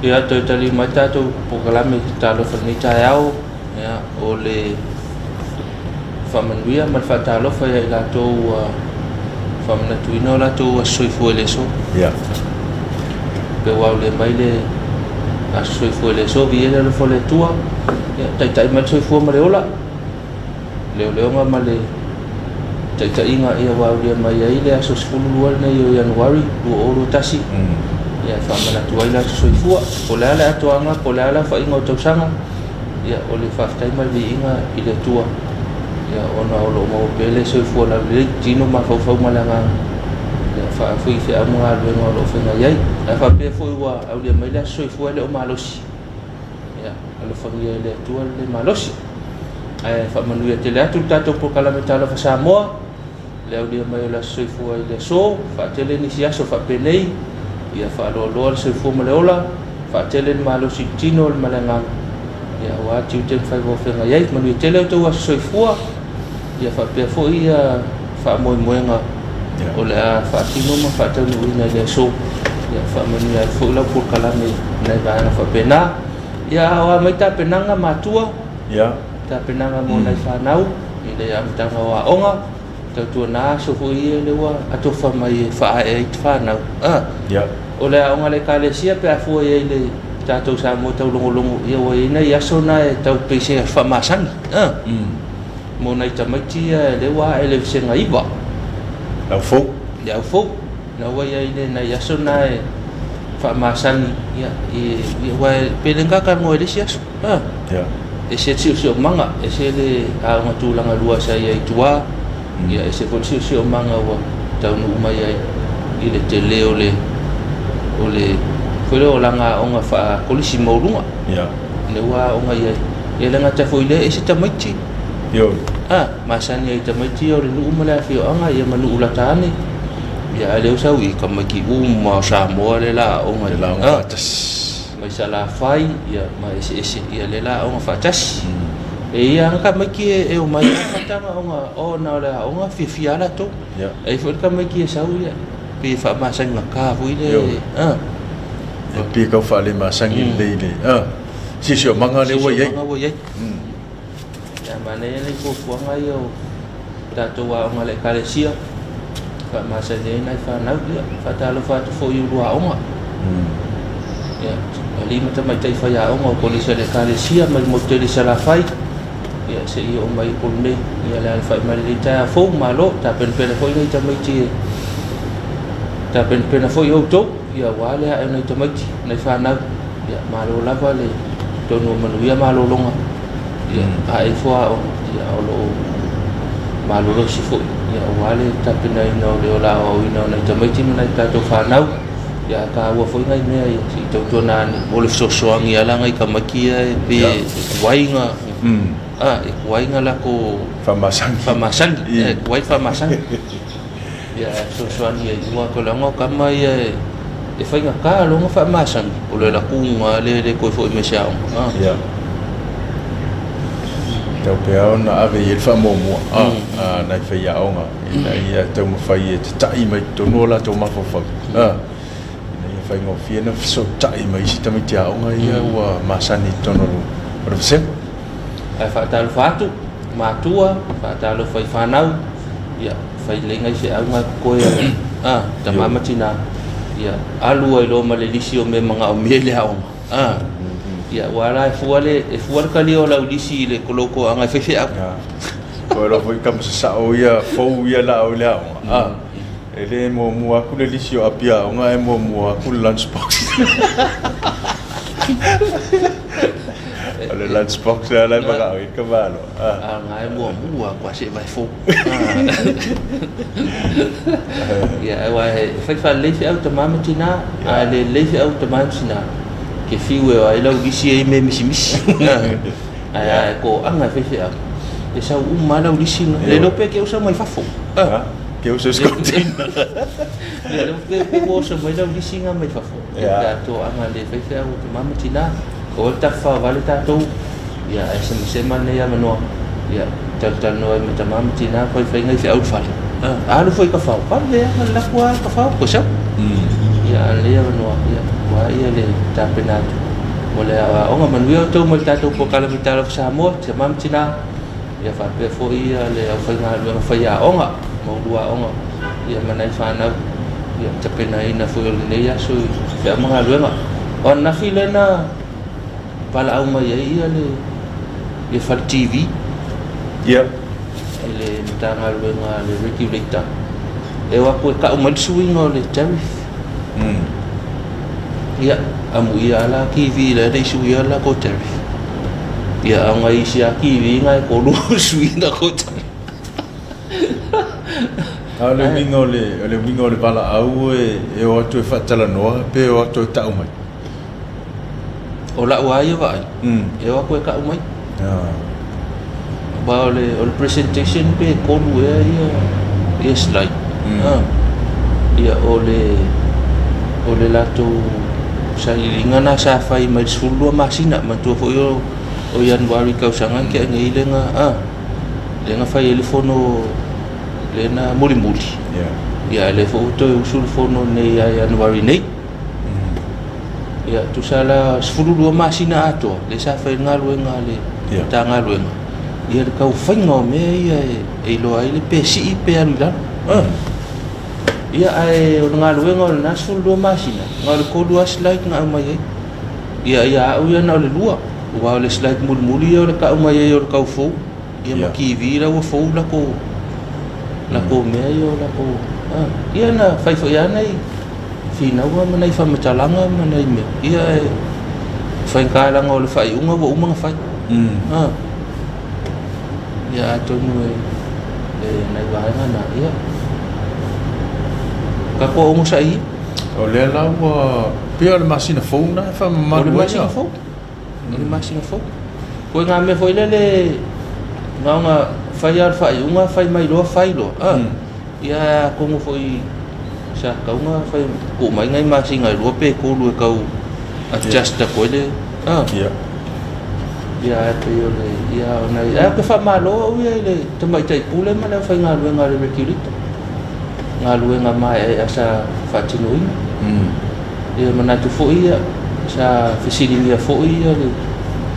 Ia, toe taliu mai tatou polokalame talofa i lenei taeao, ia, o le faamanuia ma le faatalofa ia i latou ua faamanatuina o latou aso soifua i le aso. Ia. Pe ua aulia mai le aso soifua i le aso, viia le alofa o le Atua, ia, taitai mai le soifua ma le ola. Leoleoga ma le taitaiga ia ua aulia mai ai le aso 12 lenei o Ianuari 2021 ia e faamanatu ai le aso soifua. Po o le a le atoaga, po o le a le aofaiga o tausaga, ia o le faafetai ma le viiga i le Atua ia ona o lo o maua pea le soifua laulelei, tino mafaufau ma le agaga ia faafoi feau ma galuega o lo o feagai ai. Ae faapea foi ua aulia mai le aso soifua e le o malosi. Ia, alofagia e le Atua le malosi. Ae faamanuia tele atu le tatou polokalame Talofa Samoa, le aulia mai o le aso soifua i le aso, faatele nisi aso faapenei, ia faaloaloa le soifua ma le ola, faatele le malosi i le tino ma le agaga, ia aua tiute ma faiva o feagai ai. Manuia tele outou aso soifua, ia faapea foi ia faamoemoega o le a faatino ma faataunuuina i le aso, ia faamanuia ai foi lau polokalame i nai vaega faapena. Ia a o a mai tapenaga matua, tapenaga mo nai fanau i le amataga o aoga, tautuana aso foi ia lea ua atofa mai e faaee ai fanau. O le aoga a le Ekalesia pe a fua i ai i le tatou Samoa taulogologo, ia ua i ai nai aso na e tau pei se aso faamasani. Mo nai tamaiti ia lea ua ae i le vasega 9. Le au fou. Le au fou. Na ua i ai le nai aso na e faamasani, ia, ia, aua e pei le talanoa i le isi aso. Ese le siosiomaga, ese le aoga tulaga lua sa i ai i tua, ia ese foi le siosiomaga ua taunuu mai ai i le tele o le o le foi lea o olaga aoga faa-kolisi maualuga. Lea ua aoga i ai. Ia le gata foi i lea, ese tamaiti. Ioe. Masani ai i tamaiti ia o le nuu ma le afioaga, ia ma nuu lata ane. Ia ae lea ua sau i tamaiti uma o Samoa lea la aoga i. Le la aoga faatasi. Mai Salafai, ia ma eseese, ia lea la aoga faatasi. E i ai lava tamaiti e omai lava fataga ona o le aoga fiafia lava latou. E i ai foi le tamaiti e sau ia, pei e faamasanigata foi le. E pei e tau faalemasani lelei le siosiomaga lea ua i ai. Siosiomaga ua i ai. Ia manaia nai fuafuaga ia o tatou aoga a le Ekalesia, faamasani ai nai fanau, ia faatalofa atu foi i ulu aoga. Ia, alii ma tamaitai faiaoga o kolisi a le Ekalesia mai le motu tele i Salafai, ia seia oo mai i Upolu nei. Ia le alafai mai lenei taeao fou, malo, tapenapena foi nai tamaiti e tapenapena foi outou, ia aua le ae o nai tamaiti, nai fanau. Ia, malo lava le tonu o manuia malologa, ia, ae ifo aoga, ia, o lo o malolosi foi, ia, aua le tapenaina o le ola aoaoina o nai tamaiti ma nai tatou fanau, ia, ae taua foi nai mea ia, se i tautuana ane mo le fesoasoani ala nai tamaiti ia e pei e tuai na, e tuai na latou faamasani, faamasani, e tuai faamasani. Ia e fesoasoani ai aua o le aga o tama ia e faigata lona faamasani o le latuga lea e le toe foi mai se aoga. Ia. Tau pea ona ave i ai le faamuamua a nai faiaoga ina ia taumafai e tata'i mai totonu o latou mafaufau ina ia faigofie ona fesootai ma isi tamaiti aoga ia ua masani i totonu o le vasega. Ae faatalofa atu matua, faatalofa i fanau, ia fai lelei nai feauga e totoe a tama ma tina, ia alu ai loa ma le lisi o mea manaomia i le aoga. A ia aua la e fua le e fua le talia o lau lisi i le lou toaga e fai feau. Toe iloa foi tama sasao ia fou ia la o i le aoga. A e le muamua atu le lisi o api aoga ae muamua atu le lunch box. O le lunch box lea la e manao ai ka malo. A na e muamua atu a se vai fou. Ia aua e fai faalelei feau tama ma tina, a le lelei feau tama ma tina, ke fiu e o ai lau lisi e i mea misimisi. Ae a e toaga e fai feau, e sau uma lava lau lisi na. Le iloa pe ke usa mai fafo. Ke usa i container. Le iloa pe ua oso mai lau lisi na mai fafo. Pe a toaga le fai feau a tama ma tina. Aua le tafafaovale tatou, ia ae semasema lenei avanoa, ia talatalanoa ai ma tama ma tina faifaiga i feau i le fale. Alu foi i kafao, vave lava le alu atu lava i kafao, toe sau. Ia a o lenei avanoa, ia ua Aua le tapena atu mo le aoaoga. Manuia outou mai le tatou Polokalame Talofa Samoa, tama ma tina, ia faapea foi le aufaigaluega faiaoga ma ulu aoga, ia ma nai fanau, ia tapenaina foi o lenei aso i feau ma galuega. O ananafi lea na valaau mai ai ia le Fale TV i le Matagaluega a le Regulator e o atu e tau mai le suiga o le tariff. Ia, amuia lava la TV la e le i suia le latou tariff. Ia, a o nai isi lava TV na e tolu sui le latou tariff. A o le uiga o le, o le uiga o le valaau e o atu e faatalanoa pe o atu e tau mai? O lau lava ia vaai, e o atu e tau mai. Aua o le, o le presentation pe tolu ea ia, ia slide. Ia o le, o le latou sailiiliga na sa fai mai le 12 masina. Manatua foi o, o Ianuari tausaga na tea nei lea na, lea na fai ai le fono lea na mulimuli. Ia a o lea foi ua toe usu le fono nei ia Ianuari nei. Ia, tusa la 12 masina atoa lea sa fai ai le galuega a le Matagaluega, ia le tau faiga o mea ia e iloa ai le pe sii pe alu i lalo. Ia, ae o le galuega o lena 12 masina, na o le tolu lava slide na aumai ai. Ia, ia au ia na o le lua, aua o le slide mulimuli ia o le tau mai ai o le tau fou, ia ma TV la ua fou latou, latou mea ia o latou, ia na fai foi lava nai finauga ma nai faamatalaga ma nai mea, ia e faigata leaga o le faaiuga ua uma ona fai. Ia atonu e nai vaega na, ia tatou onosai ia. O lea la ua pei o le masina fou lena e faamamalu ai. O le masina fou. O le masina fou. Ko ngā mea foi lele, na ona fai lava o le faaiuga, fai mai loa, fai loa. Ia atonu foi sa tatau ona fai tuu mai nai masina e lua pe tolu e tau adjust atu ai le ia ae pei o le ia o nai ae ou te faamalo au ia i le tamaitai pule ma le aufaigaluega a le Regulator galuega maeaea sa faatinoina. Ia manatu foi ia sa fesiligia foi ia le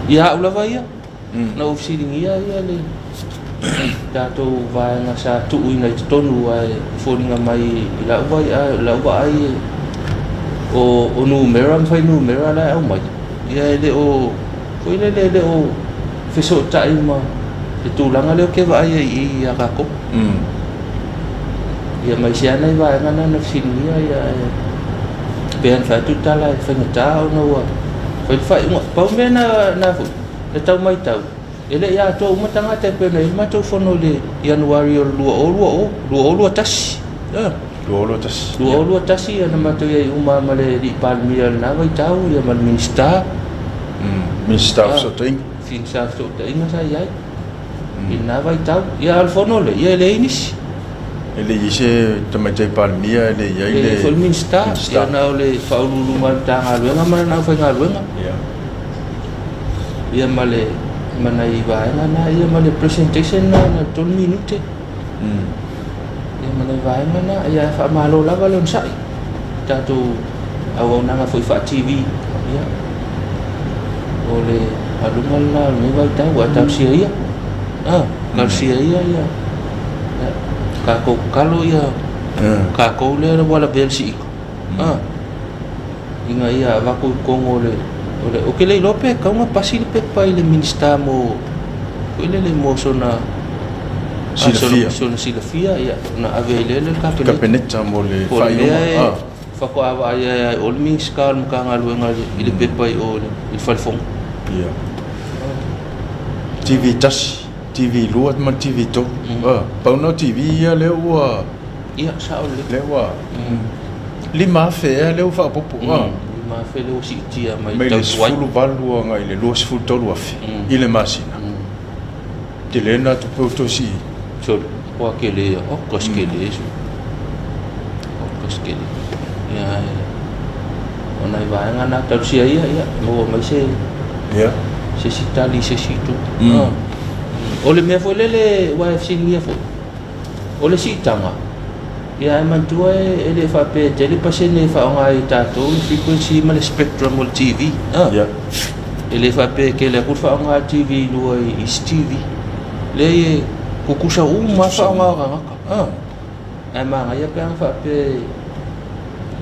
ia au lava ia Na ou fesiligia ia le tatou vaega sa tuuina i totonu ae foliga mai i lau vaai o numera ma fuainumera la e aumai, ia e le o, foi lele e le o fesootai ma le tulaga lea ou te vaai ai i i ia tatou. Ia ma isi lava nai vaega na na fesiligia ia ae pei ona fai atu le tala e faigata ona ua fai le faaiuga. Pau le mea na foi, na tau matau, e le i atoa uma tagata e pei ona i ai le matou fono i le Ianuari o le 2020, 2021. 2021. 2021 ia na matou i ai uma ma le alii Palemia i lena vaitau ia ma le Minisita. Minisita o Fesootaiga. Minisita o Fesootaiga sa i ai i lena vaitau. Ia a o le fono lea, ia e leai nisi. E le i ai se Tamaitai Palemia, e le i ai le. E leai foi le Minisita, ia na o le Faauluuluga o le Matagaluega ma lana aufaigaluega. Ia. Ia ma le ma nai vaega na, ia ma le presentation na na 3 minute. Ia ma nai vaega na, ia e faamalo lava le onosai. Tatou auaunaga foi faa-TV, ia o le aluga lena o lenei vaitau, ae talosia ia. Ah, talosia ia ia. Ia, tatou tatalo ia tatou lea ua lavea le siiga. Ah, ina ia avatu i totonu o le o le ou te le iloa pe tatau ona pasi le pepa i le Minisita mo foi lele mo sona Silafia. Sona silafia ia ona ave ai lea i le Kapeneta. Kapeneta mo le Po o le mea faaiuga. e Ah. faatoa vaai ai o le Minisita o le Matagaluega i le pepa i o i le Fale Fono. Ia. TV tasi, TV lua ma le TV tolu. Ah, pau na o TV ia lea ua Ia, sao lelei. Lea ua 5,000 ea lea ua faaopoopo. Ah. 5,000 lea ua siitia mai Mai le tau tuai. 18 agai i le 23,000 i le masina. Tele na tupe ua toe sii. Solo, ua tele ia. Oh, kasi tele so. Oh, kasi tele. Ia, e, o nai vaega na tausia ia, ia, maua mai se, Ia. se isi tali i se isi itu. Ah. O le mea foi lele ua e fesiligia foi, o le siitaga, Ia ae manatua e le faapea e tele pasene e faaaoga ai e tatou le frequency ma le spectrum o le TV. A. Ia. E le faapea e tele atu le faaaoga a le TV i lua i isi TV. Leai e tutusa uma lava faaaoga o tagata. A. Ae manaia pe ana faapea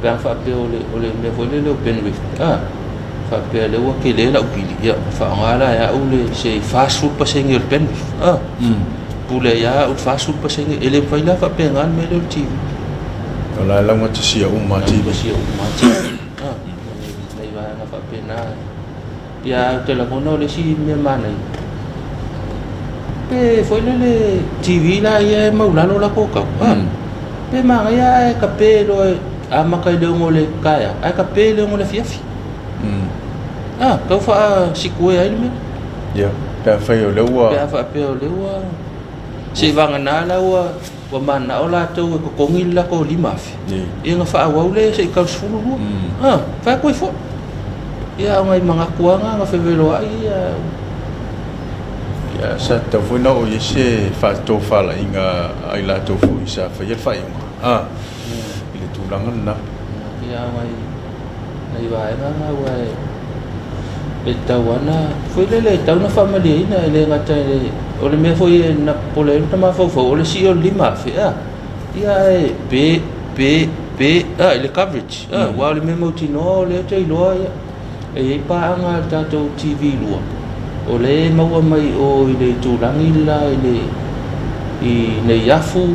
pe ana faapea o le o le mea foi lele o bandwidth. A. Faapea lea ua tele lau pili, ia faaaoga la e au le se 40% o le bandwidth. A. Pule ai lava au i le 40%. E le mafai la faapena le mea lea o le TV. O la e laugatasia uma lava TV. Laugatasia uma lava TV. A. Nai vaega faapena. Ia ae ou te lagona o le isi mea manaia, pe foi lele TV la ia e maulalo latou tau, a, pe manaia ae tape loa e amata i le 6 o le taeao ae tape i le 6 o le afiafi. A, tau faasikuea ai le mea. Ia, pe afai o lea ua. Pe a faapea o lea ua seivagana la ua Ua mananao latou e totogi le latou 5,000, ia ona faaauau lea se i tau 12. A, fai atu ai foi. Ia a o nai manatu lava na na feveloai ia. Ia, sa tatau foi ona oo i ai se faatofalaiga a i latou foi sa faia le faaiuga, a, i le tulaga lena. Ia, a o nai, nai vaega na ua e, e tatau lava ona, foi lele e tatau ona faamalieina, e le gata i le, o le mea foi e na popole ai lota mafaufau, o le sii o le 5,000, a, ia ae pe, pe, pe, a, i le coverage, a, aua o le mea mautinoa o lea ou te iloa, ia, e i ai paaga a le tatou TV 2, o lea e maua mai o i le itulagi le la i le, i Neiafu,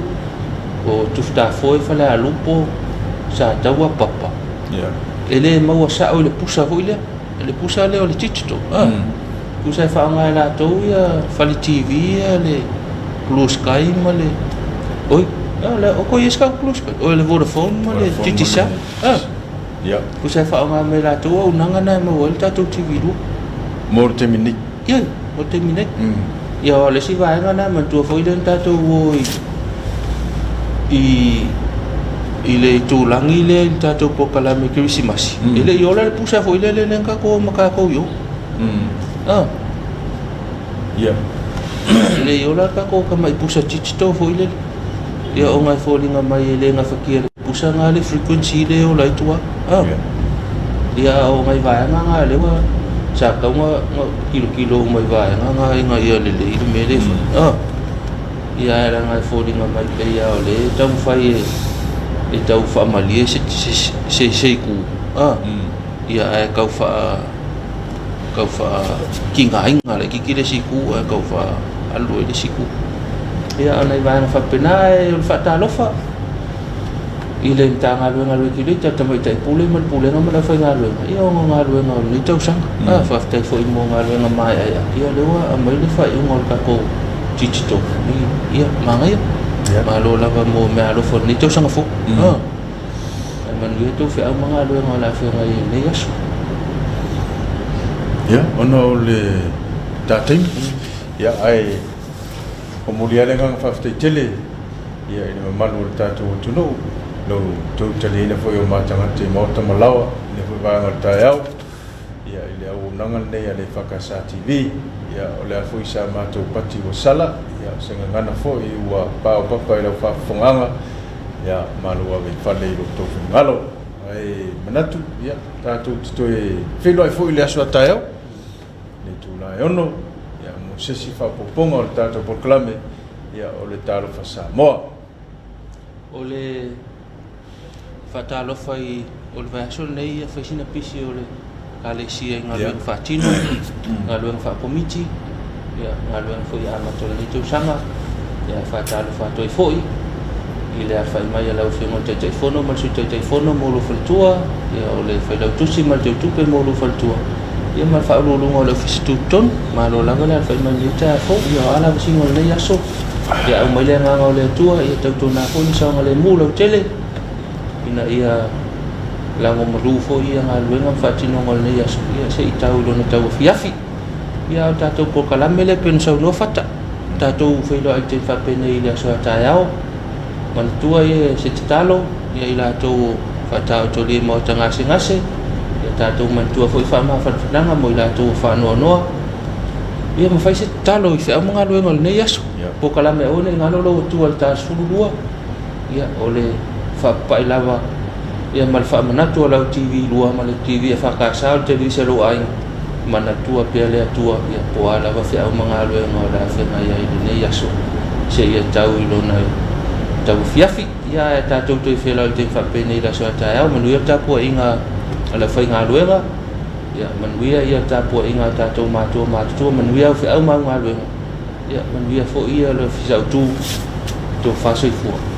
o Tufutafoe, Falealupo, Sataua, Papa. E le maua sao i le pusa foi lea, le pusa lea o le digital. Ah. Tusa e faaaoga e latou ia fale TV ia le Blue Sky ma le oi, ah, le o koi e Blue Sky, oi le Vodafone ma le Digicel. Ah. Ia. Tusa e faaaoga mai latou auaunaga na e maua ai le tatou TV 2. Mo le taimi nei. Ia, mo le taimi nei. Ia, o le isi vaega lena, manatua foi lea na tatou o i i le itulagi lea i le tatou polokalame Kerisimasi, e le i ola le pusa foi lele lea na tatou o ma tatou i o. Ah. Ia. E le i ola le tatou tamai pusa digital foi lele. Ia, ona e foliga mai e le gafatia e le pusa lena le frequency lea e ola ai tua. Ah. Ia, a o nai vaega na lea ua sa tatau ona tilotilo uma i vaega na ina ia lelei le mea lea e fai. Ah. Ia, ae leaga e foliga mai pei lava o lea e taumafai e tau faamalie se se itu. Ah. Ia, ae tau faa tau faatigaina laitiiti le isi itu ae tau faaalu ai le isi itu. Ia, o nai vaega faapena e o le faatalofa i le Matagaluega a le Regulator, le Tamaitai Pule ma le Pulega ma le aufaigaluega, ia ona galuega o lenei tausaga. A, faafetai foi mo galuega maeaea, ia o lea ua aumai le faaiuga o le tatou digital, ia, manaia. Malo lava mo meaalofa o lenei tausaga fou. A, ae manuia tou feau ma galuega o le a feagai ai i lenei aso. Ia, ona o le ta taimi, ia, ae momoli lava le agaga faafetai tele ia i le mamalu o le tatou atunuu, lo outou taliaina foi o ma tagata i maota ma laoa i lenei foi vaega o le taeao, ia i le auaunaga lenei a le EFKS TV. Ia o le a foi sa matou pati ua sala, ia o se gagana foi ua paopapa i lau faafofogaaga, ia malu ave i fale i lo outou finagalo. Ae manatu, ia tatou te toe feiloai foi i le aso a taeao, i le itula e 6, ia mo se isi faaopoopoga o le tatou polokalame, ia o le Talofa Samoa. O le faatalofa i o le vaiaso lenei ia fai sina pisi o le Ekalesia i galuega faatino, galuega faakomiti, ia galuega foi amata o lenei tausaga. Ia e faatalofa atu ai foi i le alafai mai a lau Afioga i le Taitaifono ma le Sui Taitaifono mo lou faletua, ia o le Failautusi ma le Teutupe mo lou faletua, ia ma le Faauluuluga o le Ofisa Tutotonu. Malo lava le alafai mai i lenei taeao fou. Ia o a lavasiga o lenei aso, ia aumai le agaga o le Atua, ia tautuana foi le saogalemu lautele, ina ia lagomalu foi ia galuega ma faatinoga o lenei aso, ia se i tau i lona tauafiafi. Ia a o tatou polokalame lea pei ona saunoa Fata, tatou feiloai i le taimi faapenei i le aso a taeao, manatua ia se tatalo ia i latou o faataotolia i maota gasegase, ia tatou manatua foi faamafanafanaga mo i latou o faanoanoa, ia ma fai se tatalo i feau ma galuega o lenei aso. Polokalame aua ne i galo lou atua i le ta 12, ia o le faapapai lava ia ma le faamanatu a lau TV 2 ma le TV EFKS o le televise a lou aiga, manatua pea le Atua ia po o a lava feau ma galuega o le a feagai ai i lenei aso seia tau i lona tauafiafi. Ia ae tatou toe feiloai i le taimi faapenei i le aso a taeao. Manuia le tapuaiga a le aufaigaluega, ia manuia ia le tapuaiga a tatou matua matutua, manuia au feau ma au galuega, ia manuia foi ia le Ofisa Autu, tofa soifua.